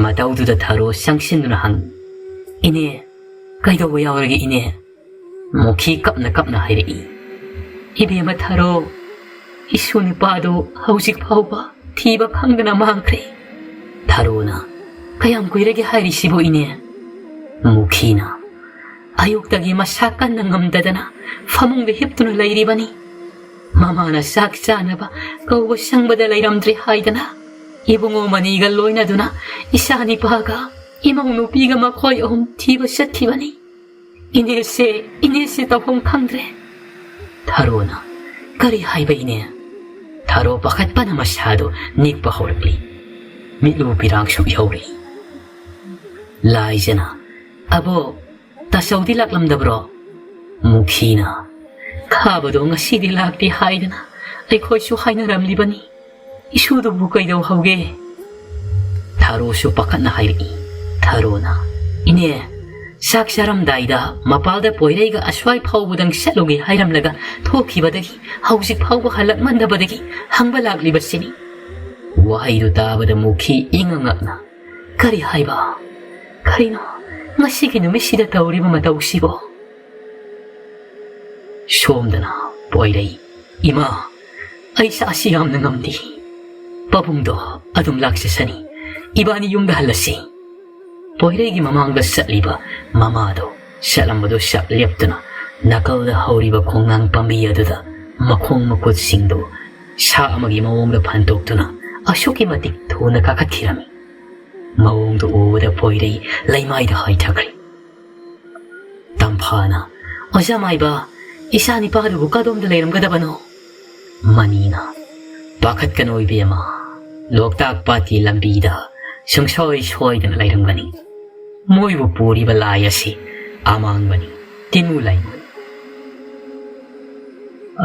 ꯃꯇꯧꯗꯨꯗ ꯊꯔꯣ ꯆꯪꯁꯤꯟꯗꯨꯅ ꯍꯪꯉꯤ, "ꯏꯅꯦ, ꯀꯩꯗꯧꯕ ꯌꯥꯎꯔꯒꯦ ꯏꯅꯦ?" ꯃꯨꯈꯤ ꯀꯞꯅ ꯀꯞꯅ ꯍꯥꯏꯔꯛꯏ, "ꯏꯕꯦꯝꯃ ꯊꯔꯣ, ꯏꯁꯨ ꯅꯨꯄꯥꯗꯨ ꯍꯧꯖꯤꯛ ꯐꯥꯎꯕ ꯊꯤꯕ ꯈꯪꯗꯅ ꯃꯥꯡꯈ꯭ꯔꯦ꯫" ꯊꯔꯣꯅ, "ꯀꯌꯥꯝ ꯀꯨꯏꯔꯒꯦ ꯍꯥꯏꯔꯤꯁꯤꯕꯨ ꯏꯅꯦ?" ꯃꯨꯈꯤꯅ, "ꯑꯌꯨꯛꯇꯒꯤ ꯃꯁꯥ ꯀꯟꯅ ꯉꯝꯗꯗꯅ ꯐꯃꯨꯡꯗ ꯍꯤꯞꯇꯨꯅ ꯂꯩꯔꯤꯕꯅꯤ꯫ ꯃꯃꯥꯅ ꯆꯥꯛ ꯆꯥꯅꯕ ꯀꯧꯕ ꯆꯪꯕꯗ ꯂꯩꯔꯝꯗ꯭ꯔꯦ ꯍꯥꯏꯗꯅ ꯏꯕꯨꯡꯉꯣ ꯃꯅꯤꯒ ꯂꯣꯏꯅꯗꯨꯅ ꯏꯆꯥ ꯅꯤꯄꯥꯒ ꯏꯃꯧ ꯅꯨꯄꯤꯒ ꯃꯈꯣꯏ ꯑꯍꯨꯝ ꯊꯤꯕ ꯆꯠꯈꯤꯕꯅꯤ꯫ ꯏꯅꯦꯁꯦ, ꯏꯅꯦꯁꯦ ꯇꯧꯐꯝ ꯈꯪꯗ꯭ꯔꯦ꯫" ꯊꯔꯣꯅ, "ꯀꯔꯤ ꯍꯥꯏꯕ ꯏꯅꯦ?" ꯊꯔꯣ ꯄꯥꯈꯠꯄꯅ ꯃꯁꯥꯗꯨ ꯅꯤꯛꯄ ꯍꯧꯔꯛꯂꯤ꯫ ꯃꯤꯠꯂꯨ ꯄꯤꯔꯥꯡꯁꯨ ꯏꯍꯧꯔꯛꯏ꯫ ꯂꯥꯏꯖꯅ, "ꯑꯕꯣ, ꯇꯥꯆꯧꯗꯤ ꯂꯥꯛꯂꯝꯗꯕ꯭ꯔꯣ?" ꯃꯨꯈꯤꯅ, "ꯈꯥꯕꯗꯣ ꯉꯁꯤꯗꯤ ꯂꯥꯛꯇꯦ ꯍꯥꯏꯗꯅ ꯑꯩꯈꯣꯏꯁꯨ ꯍꯥꯏꯅꯔꯝꯂꯤꯕꯅꯤ꯫ ꯏꯁꯨꯗꯨꯕꯨ ꯀꯩꯗꯧꯍꯧꯒꯦ?" ꯊꯔꯣꯁꯨ ꯄꯥꯈꯠꯅ ꯍꯥꯏꯔꯛꯏ꯫ ꯊꯔꯣꯅ, "ꯏꯅꯦ, ꯆꯥꯛ ꯆꯥꯔꯝꯗꯥꯏꯗ ꯃꯄꯥꯜꯗ ꯄꯣꯏꯔꯩꯒ ꯑꯁ꯭ꯋꯥꯏ ꯐꯥꯎꯕꯗꯪ ꯆꯠꯂꯨꯒꯦ ꯍꯥꯏꯔꯝꯂꯒ ꯊꯣꯛꯈꯤꯕꯗꯒꯤ ꯍꯧꯖꯤꯛ ꯐꯥꯎꯕ ꯍꯜꯂꯛꯃꯟꯗꯕꯗꯒꯤ ꯍꯪꯕ ꯂꯥꯛꯂꯤꯕꯁꯤꯅꯤ꯫" ꯋꯥꯍꯩꯗꯨ ꯇꯥꯕꯗ ꯃꯨꯈꯤ ꯏꯉꯛ ꯉꯛꯅ, "ꯀꯔꯤ ꯍꯥꯏꯕ? ꯀꯔꯤꯅꯣ ꯉꯁꯤꯒꯤ ꯅꯨꯃꯤꯠꯁꯤꯗ ꯇꯧꯔꯤꯕ ꯃꯇꯧꯁꯤꯕꯣ?" ꯁꯣꯝꯗꯅ ꯄꯣꯏꯔꯩ, "ꯏꯃꯥ, ꯑꯩ ꯁꯥꯁꯤ ꯌꯥꯝꯅ ꯉꯝꯗꯦ꯫ ꯄꯥꯕꯨꯡꯗꯣ ꯑꯗꯨꯝ ꯂꯥꯛꯆꯁꯅꯤ꯫ ꯏꯕꯥꯅꯤ ꯌꯨꯝꯗ ꯍꯜꯂꯁꯤ꯫" ꯄꯣꯏꯔꯩꯒꯤ ꯃꯃꯥꯡꯗ ꯆꯠꯂꯤꯕ ꯃꯃꯥꯗꯣ ꯆꯠꯂꯝꯕꯗꯨ ꯆꯞ ꯂꯦꯞꯇꯨꯅ ꯅꯥꯀꯜꯗ ꯍꯧꯔꯤꯕ ꯈꯣꯡꯅꯥꯡ ꯄꯥꯝꯕꯤ ꯑꯗꯨꯗ ꯃꯈꯣꯡ ꯃꯈꯨꯠꯁꯤꯡꯗꯨ ꯁꯥ ꯑꯃꯒꯤ ꯃꯑꯣꯡꯗ ꯐꯟꯗꯣꯛꯇꯨꯅ ꯑꯁꯨꯛꯀꯤ ꯃꯇꯤꯛ ꯊꯨꯅ ꯀꯥꯈꯠꯈꯤꯔꯝꯃꯤ꯫ ꯃꯑꯣꯡꯗꯨ ꯎꯕꯗ ꯄꯣꯏꯔꯩ ꯂꯩꯃꯥꯏꯗ ꯍꯥꯏꯊꯈ꯭ꯔꯦ꯫ ꯇꯝꯐꯥꯅ, "ꯑꯣꯖꯥ ꯃꯥꯏꯕ, ꯏꯆꯥ ꯅꯤꯄꯥꯗꯨꯕꯨ ꯀꯗꯣꯝꯗ ꯂꯩꯔꯝꯒꯗꯕꯅꯣ?" ꯃꯅꯤꯅ, "ꯄꯥꯈꯠꯀꯅꯨ ꯏꯕꯦꯝꯃ, ꯂꯣꯛꯇꯥꯛ ꯄꯥꯠꯀꯤ ꯂꯝꯕꯤꯗ ꯁꯨꯡꯁꯣꯏ ꯁꯣꯏꯗꯅ ꯂꯩꯔꯝꯒꯅꯤ꯫ ꯃꯣꯏꯕꯨ ꯄꯨꯔꯤꯕ ꯂꯥꯏ ꯑꯁꯤ ꯑꯃꯥꯡꯕꯅꯤ, ꯇꯤꯃꯨ ꯂꯩꯃꯥ꯫"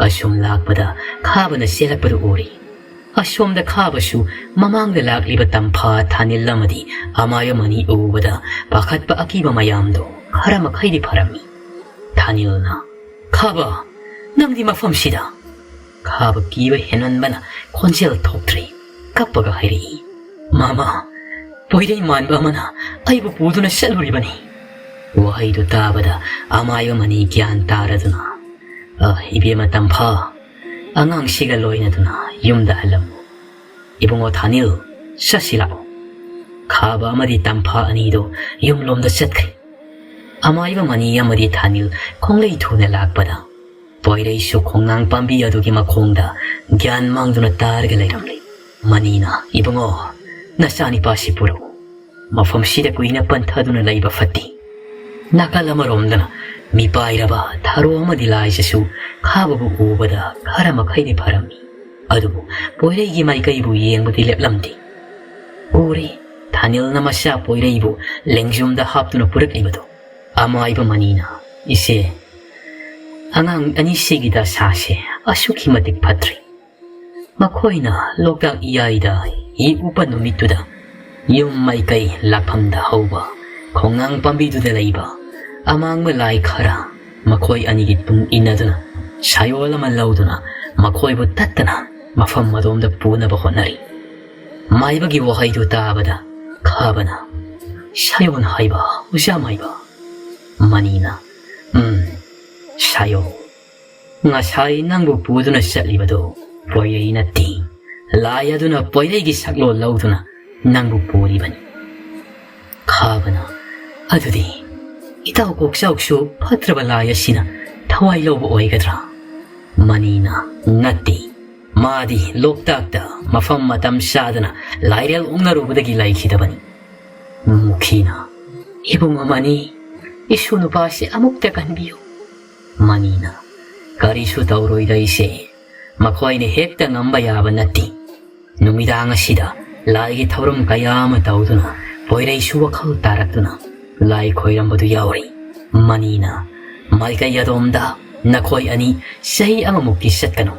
ꯑꯁꯨꯝ ꯂꯥꯛꯄꯗ ꯈꯥꯕꯅ ꯆꯦꯜꯂꯛꯄꯗꯨ ꯎꯔꯦ꯫ ꯑꯁꯣꯝꯗ ꯈꯥꯕꯁꯨ ꯃꯃꯥꯡꯗ ꯂꯥꯛꯂꯤꯕ ꯇꯝꯐꯥ, ꯊꯥꯅꯤꯜ ꯑꯃꯗꯤ ꯑꯃꯥꯏ ꯑꯃꯅꯤ ꯎꯕꯗ ꯄꯥꯈꯠꯄ ꯑꯀꯤꯕ ꯃꯌꯥꯝꯗꯣ ꯈꯔ ꯃꯈꯩꯗꯤ ꯐꯔꯝꯃꯤ꯫ ꯊꯥꯅꯤꯜꯅ, "ꯈꯥꯕ, ꯅꯪꯗꯤ ꯃꯐꯝꯁꯤꯗ?" ꯈꯥꯕ ꯀꯤꯕ ꯍꯦꯟꯃꯟꯕꯅ ꯈꯣꯟꯖꯦꯜ ꯊꯣꯛꯇ꯭ꯔꯦ꯫ ꯀꯞꯄꯒ ꯍꯥꯏꯔꯛꯏ, "ꯃꯃꯥ, ꯄꯣꯏꯔꯩ ꯃꯥꯟꯕ ꯑꯃꯅ ꯑꯩꯕꯨ ꯄꯨꯗꯨꯅ ꯆꯠꯂꯨꯔꯤꯕꯅꯤ꯫" ꯋꯥꯍꯩꯗꯨ ꯇꯥꯕꯗ ꯑꯃꯥꯏ ꯑꯃꯅꯤ ꯒ꯭ꯌꯥꯟ ꯇꯥꯔꯗꯨꯅ, "ꯑ, ꯏꯕꯦꯝꯃ ꯇꯝꯐꯥ, ꯑꯉꯥꯡꯁꯤꯒ ꯂꯣꯏꯅꯗꯨꯅ ꯌꯨꯝꯗ ꯍꯜꯂꯝꯃꯨ꯫ ꯏꯕꯨꯡꯉꯣ ꯊꯥꯅꯤꯜ, ꯆꯠꯁꯤ ꯂꯥꯛꯑꯣ꯫" ꯈꯥꯕ ꯑꯃꯗꯤ ꯇꯝꯐꯥ ꯑꯅꯤꯗꯨ ꯌꯨꯝꯂꯣꯝꯗ ꯆꯠꯈ꯭ꯔꯦ꯫ ꯑꯃꯥꯏꯕ ꯃꯅꯤ ꯑꯃꯗꯤ ꯊꯥꯅꯤꯜ ꯈꯣꯡꯂꯩ ꯊꯨꯅ ꯂꯥꯛꯄꯗ, ꯄꯣꯏꯔꯩꯁꯨ ꯈꯣꯡꯅꯥꯡ ꯄꯥꯝꯕꯤ ꯑꯗꯨꯒꯤ ꯃꯈꯣꯡꯗ ꯒ꯭ꯌꯥꯟ ꯃꯥꯡꯗꯨꯅ ꯇꯥꯔꯒ ꯂꯩꯔꯝꯂꯦ꯫ ꯃꯅꯤꯅ, "ꯏꯕꯨꯡꯉꯣ, ꯅꯆꯥꯅꯤꯄꯥꯁꯤ ꯄꯨꯔꯛꯎ꯫ ꯃꯐꯝꯁꯤꯗ ꯀꯨꯏꯅ ꯄꯟꯊꯗꯨꯅ ꯂꯩꯕ ꯐꯠꯇꯦ꯫" ꯅꯥꯀꯜ ꯑꯃꯔꯣꯝꯗꯅ ꯃꯤꯄꯥꯏꯔꯕ ꯊꯔꯣ ꯑꯃꯗꯤ ꯂꯥꯏꯖꯁꯨ ꯈꯥꯕꯕꯨ ꯎꯕꯗ ꯈꯔ ꯃꯈꯩꯗꯤ ꯐꯔꯝꯃꯤ꯫ ꯑꯗꯨꯕꯨ ꯄꯣꯏꯔꯩꯒꯤ ꯃꯥꯏꯀꯩꯕꯨ ꯌꯦꯡꯕꯗꯤ ꯂꯦꯞꯂꯝꯗꯦ꯫ ꯎꯔꯦ, ꯊꯥꯅꯤꯜꯅ ꯃꯆꯥ ꯄꯣꯏꯔꯩꯕꯨ ꯂꯦꯡꯖꯨꯝꯗ ꯍꯥꯞꯇꯨꯅ ꯄꯨꯔꯛꯂꯤꯕꯗꯨ꯫ ꯑꯃꯥꯏꯕ ꯃꯅꯤꯅ, "ꯏꯆꯦ, ꯑꯉꯥꯡ ꯑꯅꯤꯁꯤꯒꯤ ꯗꯁꯥꯁꯦ ꯑꯁꯨꯛꯀꯤ ꯃꯇꯤꯛ ꯐꯠꯇ꯭ꯔꯤ꯫ ꯃꯈꯣꯏꯅ ꯂꯣꯛꯇꯥꯛ ꯏꯌꯥꯏꯗ ꯍꯤ ꯎꯞꯄ ꯅꯨꯃꯤꯠꯇꯨꯗ ꯌꯨꯝ ꯃꯥꯏꯀꯩ ꯂꯥꯛꯐꯝꯗ ꯍꯧꯕ ꯈꯣꯡꯅꯥꯡ ꯄꯥꯝꯕꯤꯗꯨꯗ ꯂꯩꯕ ꯑꯃꯥꯡꯕ ꯂꯥꯏ ꯈꯔ ꯃꯈꯣꯏ ꯑꯅꯤꯒꯤ ꯇꯨꯡ ꯏꯟꯅꯗꯨꯅ ꯁꯥꯌꯣꯜ ꯑꯃ ꯂꯧꯗꯨꯅ ꯃꯈꯣꯏꯕꯨ ꯇꯠꯇꯅ ꯃꯐꯝ ꯑꯗꯣꯝꯗ ꯄꯨꯅꯕ ꯍꯣꯠꯅꯔꯤ꯫" ꯃꯥꯏꯕꯒꯤ ꯋꯥꯍꯩꯗꯨ ꯇꯥꯕꯗ ꯈꯥꯕꯅ, "ꯁꯥꯌꯣꯜ ꯍꯥꯏꯕ, ꯑꯣꯖꯥ ꯃꯥꯏꯕ?" ꯃꯅꯤꯅ, "ꯎꯝ, ꯁꯥꯌꯣꯜ꯫ ꯉꯁꯥꯏ ꯅꯪꯕꯨ ꯄꯨꯗꯨꯅ ꯆꯠꯂꯤꯕꯗꯨ ꯄꯣꯏꯔꯩ ꯅꯠꯇꯦ꯫ ꯂꯥꯏ ꯑꯗꯨꯅ ꯄꯣꯏꯔꯩꯒꯤ ꯁꯛꯂꯣꯟ ꯂꯧꯗꯨꯅ ꯅꯪꯕꯨ ꯄꯨꯔꯤꯕꯅꯤ꯫" ꯈꯥꯕꯅ, "ꯑꯗꯨꯗꯤ ꯏꯇꯥꯎ ꯀꯣꯛꯆꯥꯎꯁꯨ ꯐꯠꯇ꯭ꯔꯕ ꯂꯥꯏ ꯑꯁꯤꯅ ꯊꯋꯥꯏ ꯂꯧꯕ ꯑꯣꯏꯒꯗ꯭ꯔꯥ?" ꯃꯅꯤꯅ, "ꯅꯠꯇꯦ꯫ ꯃꯥꯗꯤ ꯂꯣꯛꯇꯥꯛꯇ ꯃꯐꯝ ꯃꯇꯝ ꯆꯥꯗꯅ ꯂꯥꯏꯔꯦꯜ ꯑꯣꯛꯅꯔꯨꯕꯗꯒꯤ ꯂꯩꯈꯤꯗꯕꯅꯤ꯫ ꯃꯨꯈꯤꯅ, "ꯏꯕꯨꯡꯉꯣ ꯃꯅꯤ, ꯏꯁꯨ ꯅꯨꯄꯥꯁꯦ ꯑꯃꯨꯛꯇ ꯀꯟꯕꯤꯌꯨ꯫" ꯃꯅꯤꯅ, "ꯀꯔꯤꯁꯨ ꯇꯧꯔꯣꯏꯗ ꯏꯆꯦ, ꯃꯈꯣꯏꯅ ꯍꯦꯛꯇ ꯉꯝꯕ ꯌꯥꯕ ꯅꯠꯇꯦ꯫ ꯅꯨꯃꯤꯗꯥꯡ ꯑꯁꯤꯗ ꯂꯥꯏꯒꯤ ꯊꯧꯔꯝ ꯀꯌꯥ ꯑꯃ ꯇꯧꯗꯨꯅ ꯄꯣꯏꯔꯩꯁꯨ ꯋꯥꯈꯜ ꯇꯥꯔꯛꯇꯨꯅ ꯂꯥꯏ ꯈꯣꯏꯔꯝꯕꯗꯨ ꯌꯥꯎꯔꯤ꯫" ꯃꯅꯤꯅ ꯃꯥꯏꯀꯩ ꯑꯗꯣꯝꯗ, "ꯅꯈꯣꯏ ꯑꯅꯤ ꯆꯍꯤ ꯑꯃꯃꯨꯛꯇꯤ ꯆꯠꯀꯅꯨ,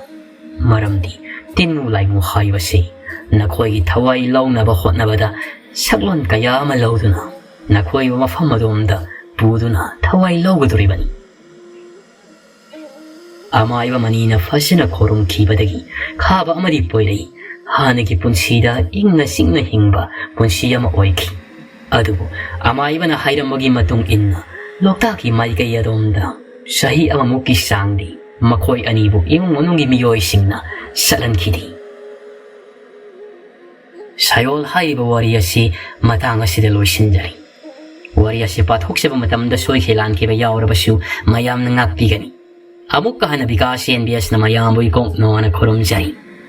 ꯃꯔꯝꯗꯤ ꯇꯤꯟꯃꯨ ꯂꯥꯏꯃꯨ ꯍꯥꯏꯕꯁꯤ ꯅꯈꯣꯏꯒꯤ ꯊꯋꯥꯏ ꯂꯧꯅꯕ ꯍꯣꯠꯅꯕꯗ ꯁꯛꯂꯣꯟ ꯀꯌꯥ ꯑꯃ ꯂꯧꯗꯨꯅ ꯅꯈꯣꯏꯕꯨ ꯃꯐꯝ ꯑꯗꯣꯝꯗ ꯄꯨꯗꯨꯅ ꯊꯋꯥꯏ ꯂꯧꯒꯗꯧꯔꯤꯕꯅꯤ꯫" ꯑꯃꯥꯏꯕ ꯃꯅꯤꯅ ꯐꯖꯅ ꯈꯣꯏꯔꯨꯝꯈꯤꯕꯗꯒꯤ ꯈꯥꯕ ꯑꯃꯗꯤ ꯄꯣꯏꯔꯩ ꯍꯥꯟꯅꯒꯤ ꯄꯨꯟꯁꯤꯗ ꯏꯪꯅ ꯆꯤꯛꯅ ꯍꯤꯡꯕ ꯄꯨꯟꯁꯤ ꯑꯃ ꯑꯣꯏꯈꯤ꯫ ꯑꯗꯨꯕꯨ ꯑꯃꯥꯏꯕꯅ ꯍꯥꯏꯔꯝꯕꯒꯤ ꯃꯇꯨꯡ ꯏꯟꯅ ꯂꯣꯛꯇꯥꯛꯀꯤ ꯃꯥꯏꯀꯩ ꯑꯗꯣꯝꯗ ꯆꯍꯤ ꯑꯃꯃꯨꯛꯀꯤ ꯆꯥꯡꯗꯤ ꯃꯈꯣꯏ ꯑꯅꯤꯕꯨ ꯏꯃꯨꯡ ꯃꯅꯨꯡꯒꯤ ꯃꯤꯑꯣꯏꯁꯤꯡꯅ ꯆꯠꯍꯟꯈꯤꯗꯦ꯫ ꯁꯌꯣꯜ ꯍꯥꯏꯔꯤꯕ ꯋꯥꯔꯤ ꯑꯁꯤ ꯃꯇꯥꯡ ꯑꯁꯤꯗ ꯂꯣꯏꯁꯤꯟꯖꯔꯤ꯫ ꯋꯥꯔꯤ ꯑꯁꯤ ꯄꯥꯊꯣꯛꯆꯕ ꯃꯇꯝꯗ ꯁꯣꯏꯈꯤ ꯂꯥꯟꯈꯤꯕ ꯌꯥꯎꯔꯕꯁꯨ ꯃꯌꯥꯝꯅ ꯉꯥꯛꯄꯤꯒꯅꯤ꯫ ꯑꯃꯨꯛꯀ ꯍꯟꯅ ꯕꯤꯀꯥꯁ ꯑꯦꯟ ꯕꯤ ꯑꯦꯁꯅ ꯃꯌꯥꯝꯕꯨ ꯏꯀꯣꯛ ꯅꯣꯅ ꯈꯨꯔꯨꯝꯖꯔꯤ꯫